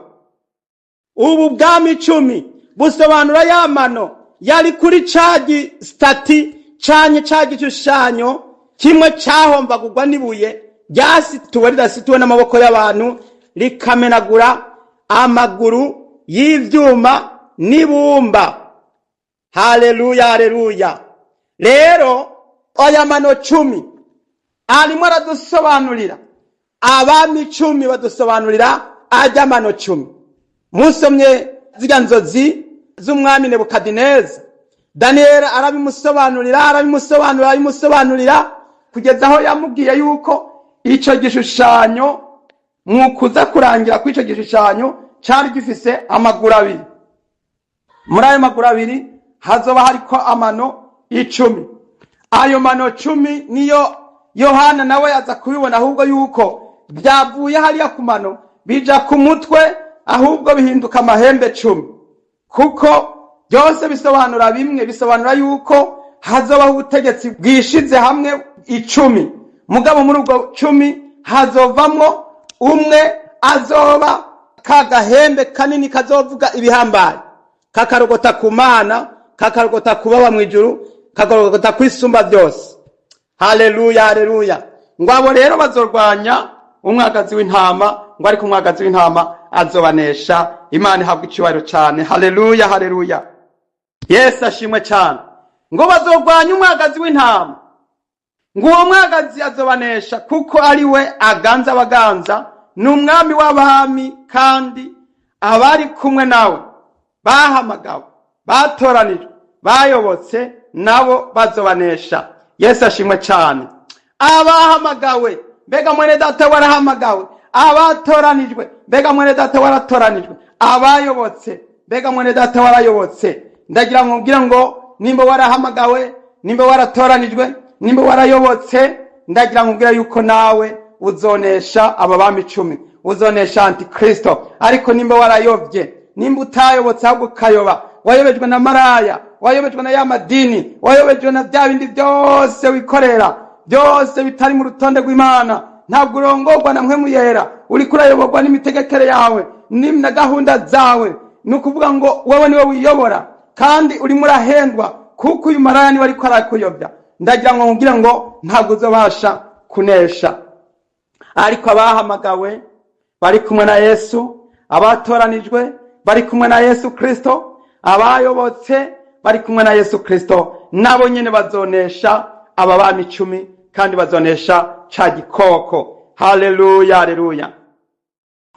Ubu bwami 10 busobanura ya mano yari kuri ca gisitati canye ca gishushanyo kimwe cahombagurwa n'ibuye ryasituwe ridasituwe n'amaboko y'abantu, rikamenagura amaguru y'ivyuma n'ibumba. Haleluya, haleluya! Rero aya mano 10 arimo aradusobanurira abami 10, badusobanurira ajya mano 10. Musomye zirya nzozi z'umwami Nebukadineza, Daniyeli arabimusobanurira, arabimusobanurira, arabimusobanurira, kugeza aho yamubwiye yuko ico gishushanyo, mu kuza kurangira kw'ico gishushanyo, cari gifise amaguru abiri. Muri ayo maguru abiri hazoba hariko amano 10. Ayo mano 10 niyo Yohana nawe aza kubibona, ahubwo yuko byavuye hariya ku mano bija ku mutwe, ahubwo bihinduka amahembe 10, kuko byose bisobanura bimwe. Bisobanura yuko hazobaho ubutegetsi bwishize hamwe 10, mugabo muri ubwo 10 hazovamwo umwe azoba ka gahembe kanini kazovuga ibihambaye, kakarogota ku Mana, kakarogota kubaba mu ijuru, kakarogota kwisumba byose. Haleluya, haleluya! Ngo abo rero bazorwanya umwagazi w'intama, ngo ariko umwagazi w'intama azobanesha. Imana ihabwa icyubahiro cyane. Haleluya, haleluya! Yesu ashimwe cyane. Ngo bazorwanya umwagazi w'intama, ngo uwo mwagazi azobanesha, kuko ari we aganza abaganza, ni umwami w'abami, kandi abari kumwe nawe bahamagawe, batoranijwe, bayobotse, nabo bazobanesha. Yesu ashimwe cyane. Abahamagawe, mbega mwene data warahamagawe? Abatoranijwe, mbega mwene data waratoranijwe? Abayobotse, mbega mwene data warayobotse? Ndagira ngo mbwire ngo nimba warahamagawe, nimba waratoranijwe, nimba warayobotse, ndagira ngo mbwire yuko nawe uzonesha aba bami 10, uzonesha antikristo. Ariko nimba warayobye, nimba utayobotse ahubwo ukayoba, wayobejwe na maraya, wayobejwe na ya madini, wayobejwe na bya bindi byose wikorera byose bitari mu rutonde rw'Imana, ntabwo urongorwa na Mpwemu Yera, uriko urayoborwa n'imitegekere yawe na gahunda zawe, ni ukuvuga ngo wewe niwe wiyobora kandi urimo urahendwa, kuko uyu maraya niwe ariko arakuyobya. Ndagira ngo nkubwire ngo ntabwo uzobasha kunesha. Ariko abahamagawe bari kumwe na Yesu, abatoranijwe bari kumwe na Yesu Kristo, abayobotse bari kumwe na Yesu Kristo, nabo nyene bazonesha aba bami 10 kandi bazonesha ca gikoko. Haleluya, haleluya!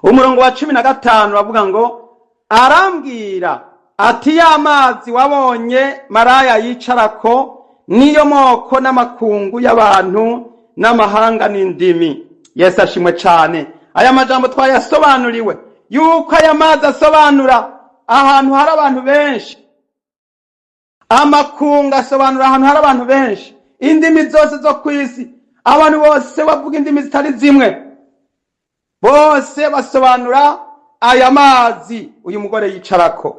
Umurongo wa 15 uravuga ngo: "Arambwira ati: 'Ya mazi wabonye maraya yicarako niyo moko n'amakungu y'abantu n'amahanga n'indimi.'" Yesu ashimwe cane. Aya majambo twayasobanuriwe yuko aya mazi asobanura ahantu hari abantu benshi, amakungu asobanura ahantu hari abantu benshi, indimi zose zo ku isi, abantu bose bavuga indimi zitari zimwe, bose basobanura aya mazi uyu mugore yicarako.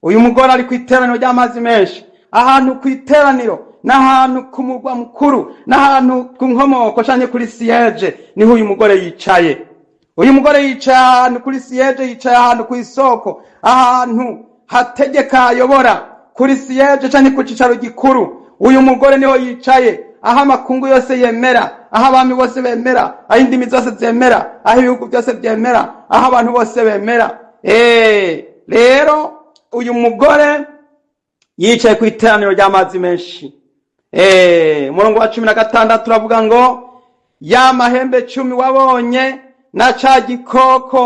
Uyu mugore ari ku iteraniro ry'amazi menshi, ahantu ku iteraniro, n'ahantu ku murwa mukuru, n'ahantu ku nkomoko canke kuri siège, niho uyu mugore yicaye. Uyu mugore yicaye ahantu kuri siège, yicaye ahantu ku isoko, ahantu hategeka, ayobora, kuri siège canke ku cicaro gikuru. Uyu mugore niho yicaye, aho amakungu yose yemera, aho abami bose bemera, aho indimi zose zemera, aho ibihugu byose byemera, aho abantu bose bemera. Rero uyu mugore yicaye ku iteraniro ry'amazi menshi. Umurongo wa 16 uravuga ngo: "Ya mahembe 10 wabonye na ca gikoko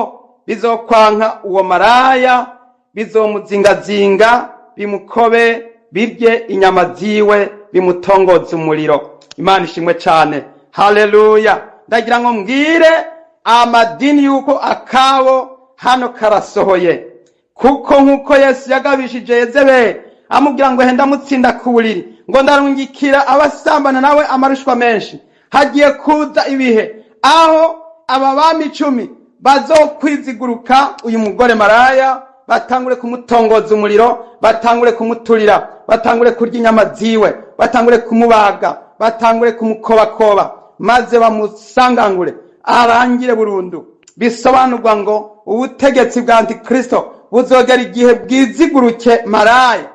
bizokwanka uwo maraya, bizomuzingazinga, bimukobe, birye inyama ziwe, bimutongoza umuriro." Imana ishimwe cane. Haleluya! Ndagira ngo mbwire amadini yuko akabo hano karasohoye, kuko nk'uko Yesu yagabishije Yezebeli amubwira ngo henda mutsinda ku buriri, ngo ndarungikira abasambana nawe amarushwa menshi. Hagiye kuza ibihe aho aba bami 10 bazokwiziguruka uyu mugore maraya, batangure kumutongoza umuriro, batangure kumuturira, batangure kurya inyama ziwe, batangure kumubaga, batangure kumukobakoba, maze bamusangangure arangire burundu. Bisobanurwa ngo ubutegetsi bwa Antikristo buzogera igihe bwiziguruke maraya,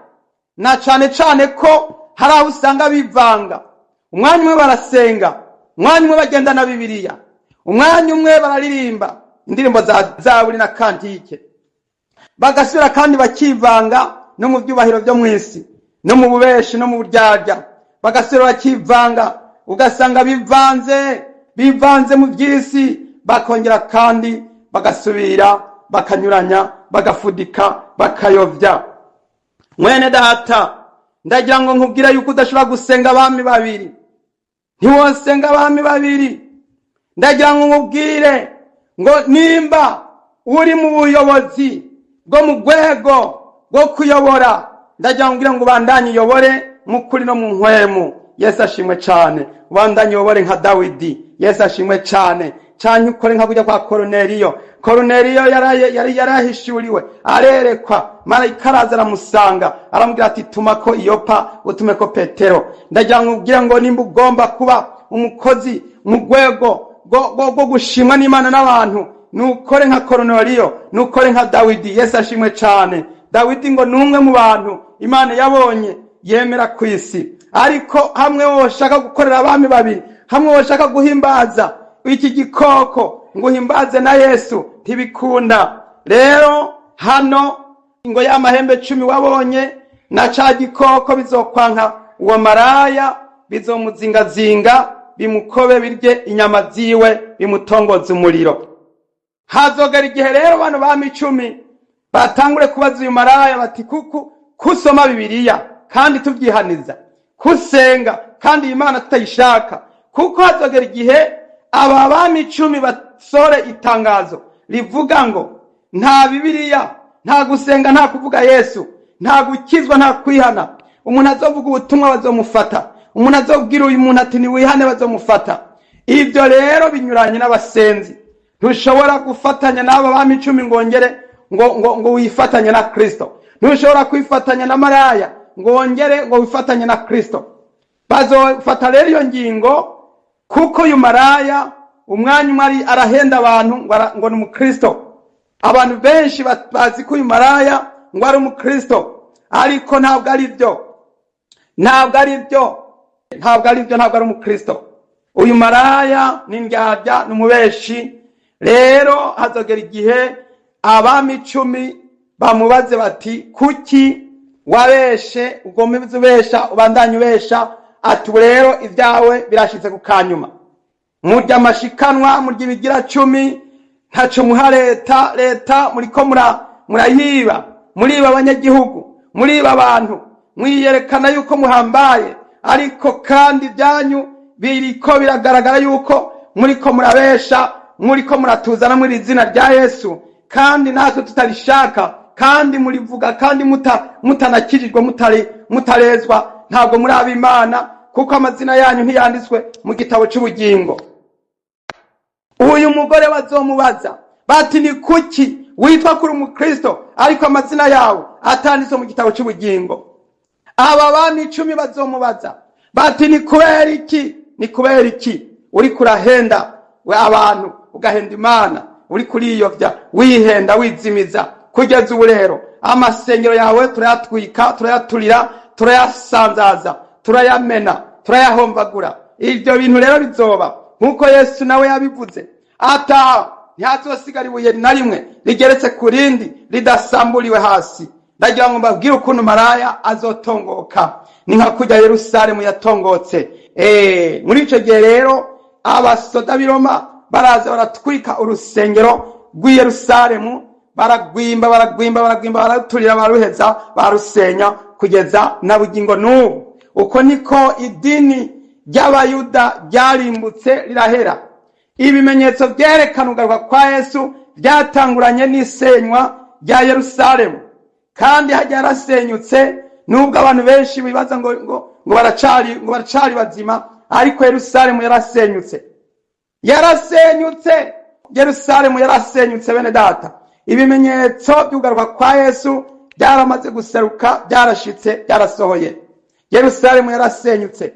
na cane cane ko hari aho usanga bivanga: umwanya umwe barasenga, umwanya umwe bagenda na Bibiliya, umwanya umwe bararirimba indirimbo za zaburi na kantike, bagasubira kandi bakivanga no mu byubahiro byo mu isi, no mu bubeshi, no mu buryarya, bagasubira bakivanga, ugasanga bivanze bivanze mu by'isi, bakongera kandi bagasubira bakanyuranya, bagafudika, bakayovya. Mwene data, ndagira ngo nkubwire yuko udashobora gusenga abami babiri, ntiwosenga abami babiri. Ndagira ngo nkubwire ngo nimba uri mu buyobozi bwo mu rwego rwo kuyobora, ndagira ngo nkubwire ngo ubandanye uyobore mu kuri no mu nkwemu. Yesu ashimwe cyane. Ubandanye uyobore nka Dawidi. Yesu ashimwe cyane. Cyane ukore nka kujya kwa Koroneliyo. Koroneliyo yari yarahishuriwe, arerekwa, marayika araza aramusanga, aramubwira ati: "Tuma ko Iyopa, utume ko Petero." Ndagira ngo ubwire ngo nimba ugomba kuba umukozi mu rwego rwo gushimwa n'Imana n'abantu, nukore nka Koroneliyo, nukore nka Dawidi. Yesu ashimwe cyane. Dawidi ngo ni umwe mu bantu Imana yabonye yemera ku isi. Ariko hamwe woshaka gukorera abami babiri, hamwe woshaka guhimbaza iki gikoko ngo uhimbaze na Yesu, ntibikunda. Rero hano ngo ya mahembe 10 wabonye na ca gikoko bizokwanka uwo maraya, bizomuzingazinga, bimukobe, birye inyama ziwe, bimutongoza umuriro. Hazogera igihe rero bano bami 10 batangure kubaza uyu maraya bati: "Kuku kusoma Bibiliya kandi tubyihaniza, kusenga kandi iyi Mana tutayishaka?" Kuko hazogera igihe aba bami 10 basore itangazo rivuga ngo nta Bibiliya, nta gusenga, nta kuvuga Yesu, nta gukizwa, nta kwihana. Umuntu azovuga ubutumwa bazomufata, umuntu azobwira uyu muntu ati: "Niwihane", bazomufata. Ibyo rero binyuranye n'abasenzi. Ntushobora gufatanya n'aba bami 10 ngo wongere ngo wifatanye na Kristo. Ntushobora kwifatanya na maraya ngo wongere ngo wifatanye na Kristo. Bazofata rero iyo ngingo, kuko uyu maraya umwanya umwe ari arahenda abantu ngo ni umukristo. Abantu benshi bazi ko uyu maraya ngo ari umukristo, ariko ntabwo ari byo, ntabwo ari byo, ntabwo ari byo, ntabwo ari umukristo. Uyu maraya ni indyarya, ni umubeshi. Rero hazogera igihe abami 10 bamubaze bati: "Kuki wabeshe, ugomba ubesha, ubandanye ubesha?" Ati: "Ubu rero ibyawe birashitse ku kanyuma. Murya amashikanwa, murya ibigira cumi, ntaco muha leta. Leta muriko murayiba, muriba abanyagihugu, muriba abantu, mwiyerekana yuko muhambaye, ariko kandi ibyanyu biriko biragaragara yuko muriko murabesha, muriko muratuzana muri izina rya Yesu kandi natwe tutarishaka, kandi murivuga kandi mutanakijijwe, mutarezwa. Ntabwo muri ab'Imana, kuko amazina yanyu ntiyanditswe mu gitabo cy'ubugingo." Uyu mugore bazomubaza bati: "Ni kuki witwa kuri umukristo ariko amazina yawe atanditswe mu gitabo cy'ubugingo?" Aba bami 10 bazomubaza bati: "Ni kubera iki, ni kubera iki uri kurahenda we abantu, ugahenda Imana, uri kuriyovya, wihenda, wizimiza kugeza ubu? Rero amasengero yawe turayatwika, turayaturira, turayasanzaza, turayamena, turayahombagura." Ibyo bintu rero bizoba nk'uko Yesu nawe yabivuze ata ntihazosigara ibuye na rimwe rigeretse ku rindi ridasamburiwe hasi. Ndagira ngo mbabwire ukuntu maraya azotongoka: ni nka kujya Yerusalemu yatongotse. Muri ico gihe rero abasoda b'i Roma baraza baratwika urusengero rw'i Yerusalemu, baragwimba, baragwimba, baragwimba, bararuturira, baruheza, barusenya kugeza na bugingo n'ubu. Uko niko idini ry'Abayuda ryarimbutse rirahera. Ibimenyetso byerekana ugaruka kwa Yesu byatanguranye n'isenywa rya Yerusalemu, kandi hajya yarasenyutse, nubwo abantu benshi bibaza ngo baracari bazima, ariko Yerusalemu yarasenyutse, yarasenyutse, Yerusalemu yarasenyutse. Bene data, ibimenyetso by'ugaruka kwa Yesu byaramaze guseruka, byarashitse, byarasohoye. Yerusalemu yarasenyutse.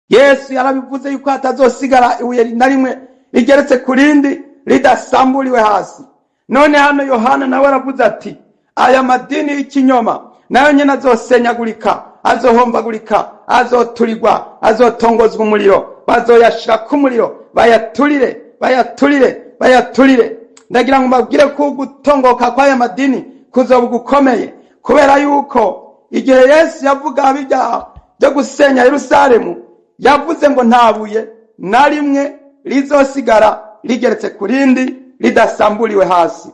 Yesu yarabivuze yuko hatazosigara ibuye na rimwe rigeretse ku rindi ridasamburiwe hasi. None hano Yohana nawe aravuze ati aya madini y'ikinyoma nayo nyene azosenyagurika, azohombagurika, azoturirwa, azotongozwa umuriro, bazoyashirako umuriro, bayaturire, bayaturire, bayaturire. Ndagira ngo mbabwire ko gutongoka kw'aya madini kuzoba gukomeye, kubera yuko igihe Yesu yavuga bijya byo gusenya Yerusalemu, yavuze ngo nta buye na rimwe rizosigara rigeretse ku rindi ridasamburiwe hasi.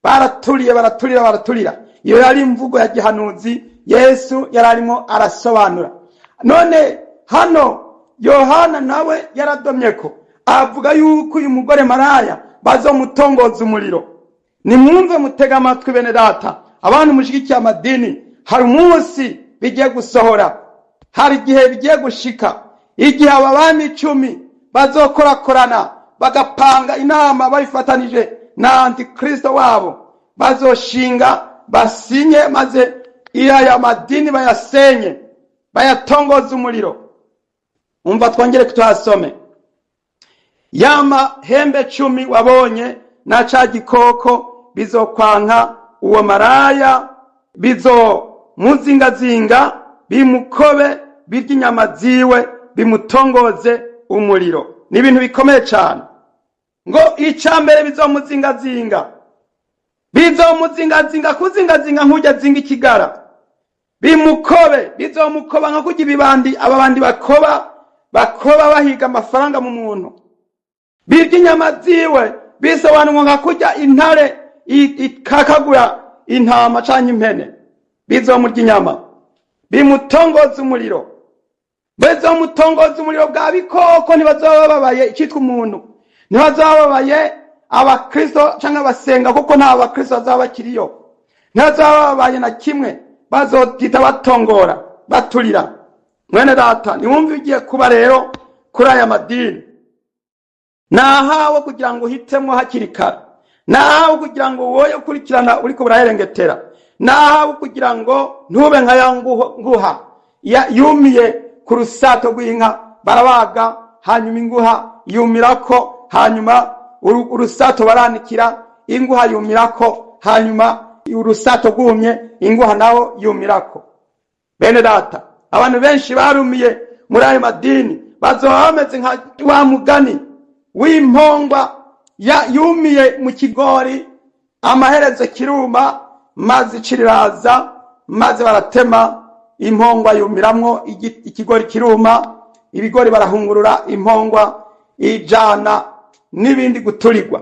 Baraturiye, baraturira, baraturira. Iyo yari imvugo ya gihanuzi Yesu yari arimo arasobanura. None hano Yohana nawe yaradomye ko avuga yuko uyu mugore maraya bazomutongoza umuriro. Nimwumve, mutega amatwi, bene data, abantu mushigikiye amadini, hari umunsi bigiye gusohora, hari igihe bigiye gushika, igihe aba bami 10 bazokorakorana bagapanga inama babifatanije na antikristo wabo, bazoshinga basinye, maze aya madini bayasenye, bayatongoza umuriro. Umva, twongere tuhasome. Ya mahembe 10 wabonye na ca gikoko bizokwanka uwo maraya, bizomuzingazinga, bimukobe, birya inyama ziwe, bimutongoze umuriro. Ni ibintu bikomeye cyane. Ngo icya mbere bizomuzingazinga, bizomuzingazinga, kuzingazinga nk'ujya azinga ikigara, bimukobe, bizomukoba nka kurya ibibandi aba bandi bakoba, bakoba bahiga amafaranga mu muntu. Birya inyama ziwe bisobanurwa nka kurya intare ikakagura intama canke impene. Bizomurya inyama, bimutongoza umuriro, bizomutongoza umuriro bwa bikoko. Ntibazoba bababaye icitwa umuntu, ntibazoba bababaye abakristo canke abasenga, kuko nta bakristo bazaba bakiriyo. Ntibazoba bababaye na kimwe, bazogita batongora, baturira. Mwene data, niwumve ugiye kuba rero kuri aya madini. Nahawe kugira ngo uhitemo hakiri kare, nahawe kugira ngo woye ukurikirana uriko buraherengetera, nahawe kugira ngo ntube nka ya nguha yumiye ku rusato rw'inka. Barabaga, hanyuma inguha yumirako, hanyuma urusato baranikira, inguha yumirako, hanyuma urusato rwumye, inguha naho yumirako. Bene data, abantu benshi barumiye muri ayo madini bazoba bameze nka wa mugani w'impongwa yumiye mu kigori, amaherezo kiruma, maze iciriraza, maze baratema, impongwa yumiramwo, ikigori kiruma, ibigori barahungurura, impongwa ijana n'ibindi guturirwa.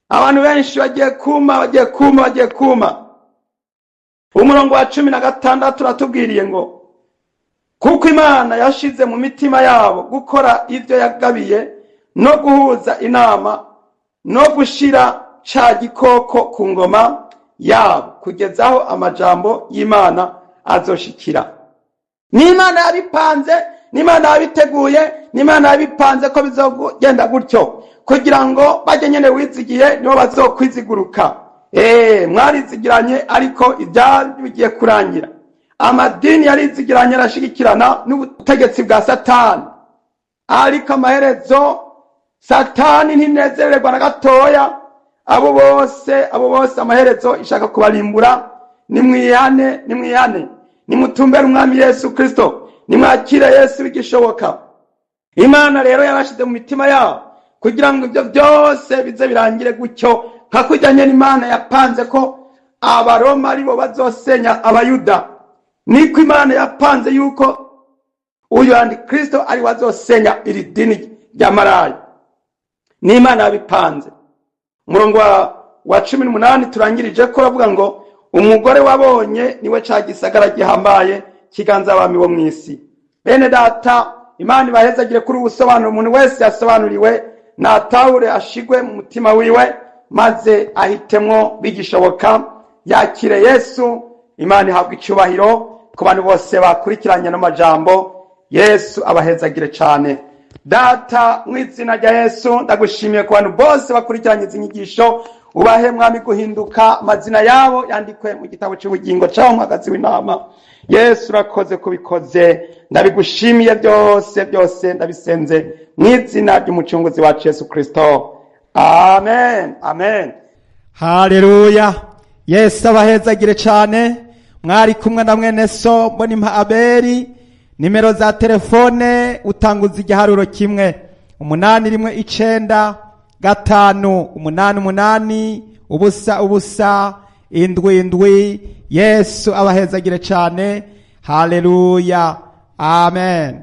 Abantu benshi bagiye kuma, bagiye kuma, bagiye kuma. Umurongo wa 16 uratubwiriye ngo kuko Imana yashize mu mitima yabo gukora ibyo yagabiye no guhuza inama no gushira ca gikoko ku ngoma yabo, kugeza aho amajambo y'Imana azoshikira. N'Imana yabipanze, n'Imana yabiteguye, n'Imana yabipanze ko bizogenda gutyo, kugira ngo bajye nyene wizigiye nibo bazokwiziguruka. Mwarizigiranye, ariko ibyari bigiye kurangira. Amadini yarizigiranye, arashigikirana n'ubutegetsi bwa Satani, ariko amaherezo Satani ntinezererwa na gatoya. Abo bose, abo bose amaherezo ishaka kubarimbura. Nimwihane, nimwihane, nimutumbere Umwami Yesu Kristo, nimwakire Yesu bigishoboka. Imana rero yarashize mu mitima yabo kugira ngo ibyo byose bize birangire gutyo, nka kurya nyene Imana yapanze ko Abaroma aribo bazosenya Abayuda, niko Imana yapanze yuko uyu antikristo ari we azosenya iri dini rya maraya. N'Imana yabipanze. Umurongo wa 18 turangirije ko uravuga ngo umugore wabonye niwe ca gisagara gihambaye kiganza abami bo mw'isi. Bene data, Imana ibahezagire kuri ubusobanuro. Umuntu wese yasobanuriwe natahure, ashigwe mu mutima wiwe, maze ahitemwo bigishoboka yakire Yesu. Imana ihabwa icyubahiro ku bantu bose bakurikiranye n'amajambo. Yesu abahezagire cyane. Data, mu izina rya Yesu, ndagushimiye ku bantu bose bakurikiranye izi nyigisho. Ubahe, Mwami, guhinduka, amazina yabo yandikwe mu gitabo cy'ubugingo cyangwa umwagazi w'intama. Yesu, urakoze kubikoze, ndabigushimiye byose byose. Ndabisenze mu izina ry'Umucunguzi wacu Yesu Kirisito, amen, amen. Haleluya! Yesu abahezagire cyane. Mwari kumwe na mwene so Mbonimpa Aberi. Nimero za telefone utanguza igiharuro 1 8 1 9 5 8 8 0 0 7 7. Yesu abahezagire cyane. Haleluya, amen.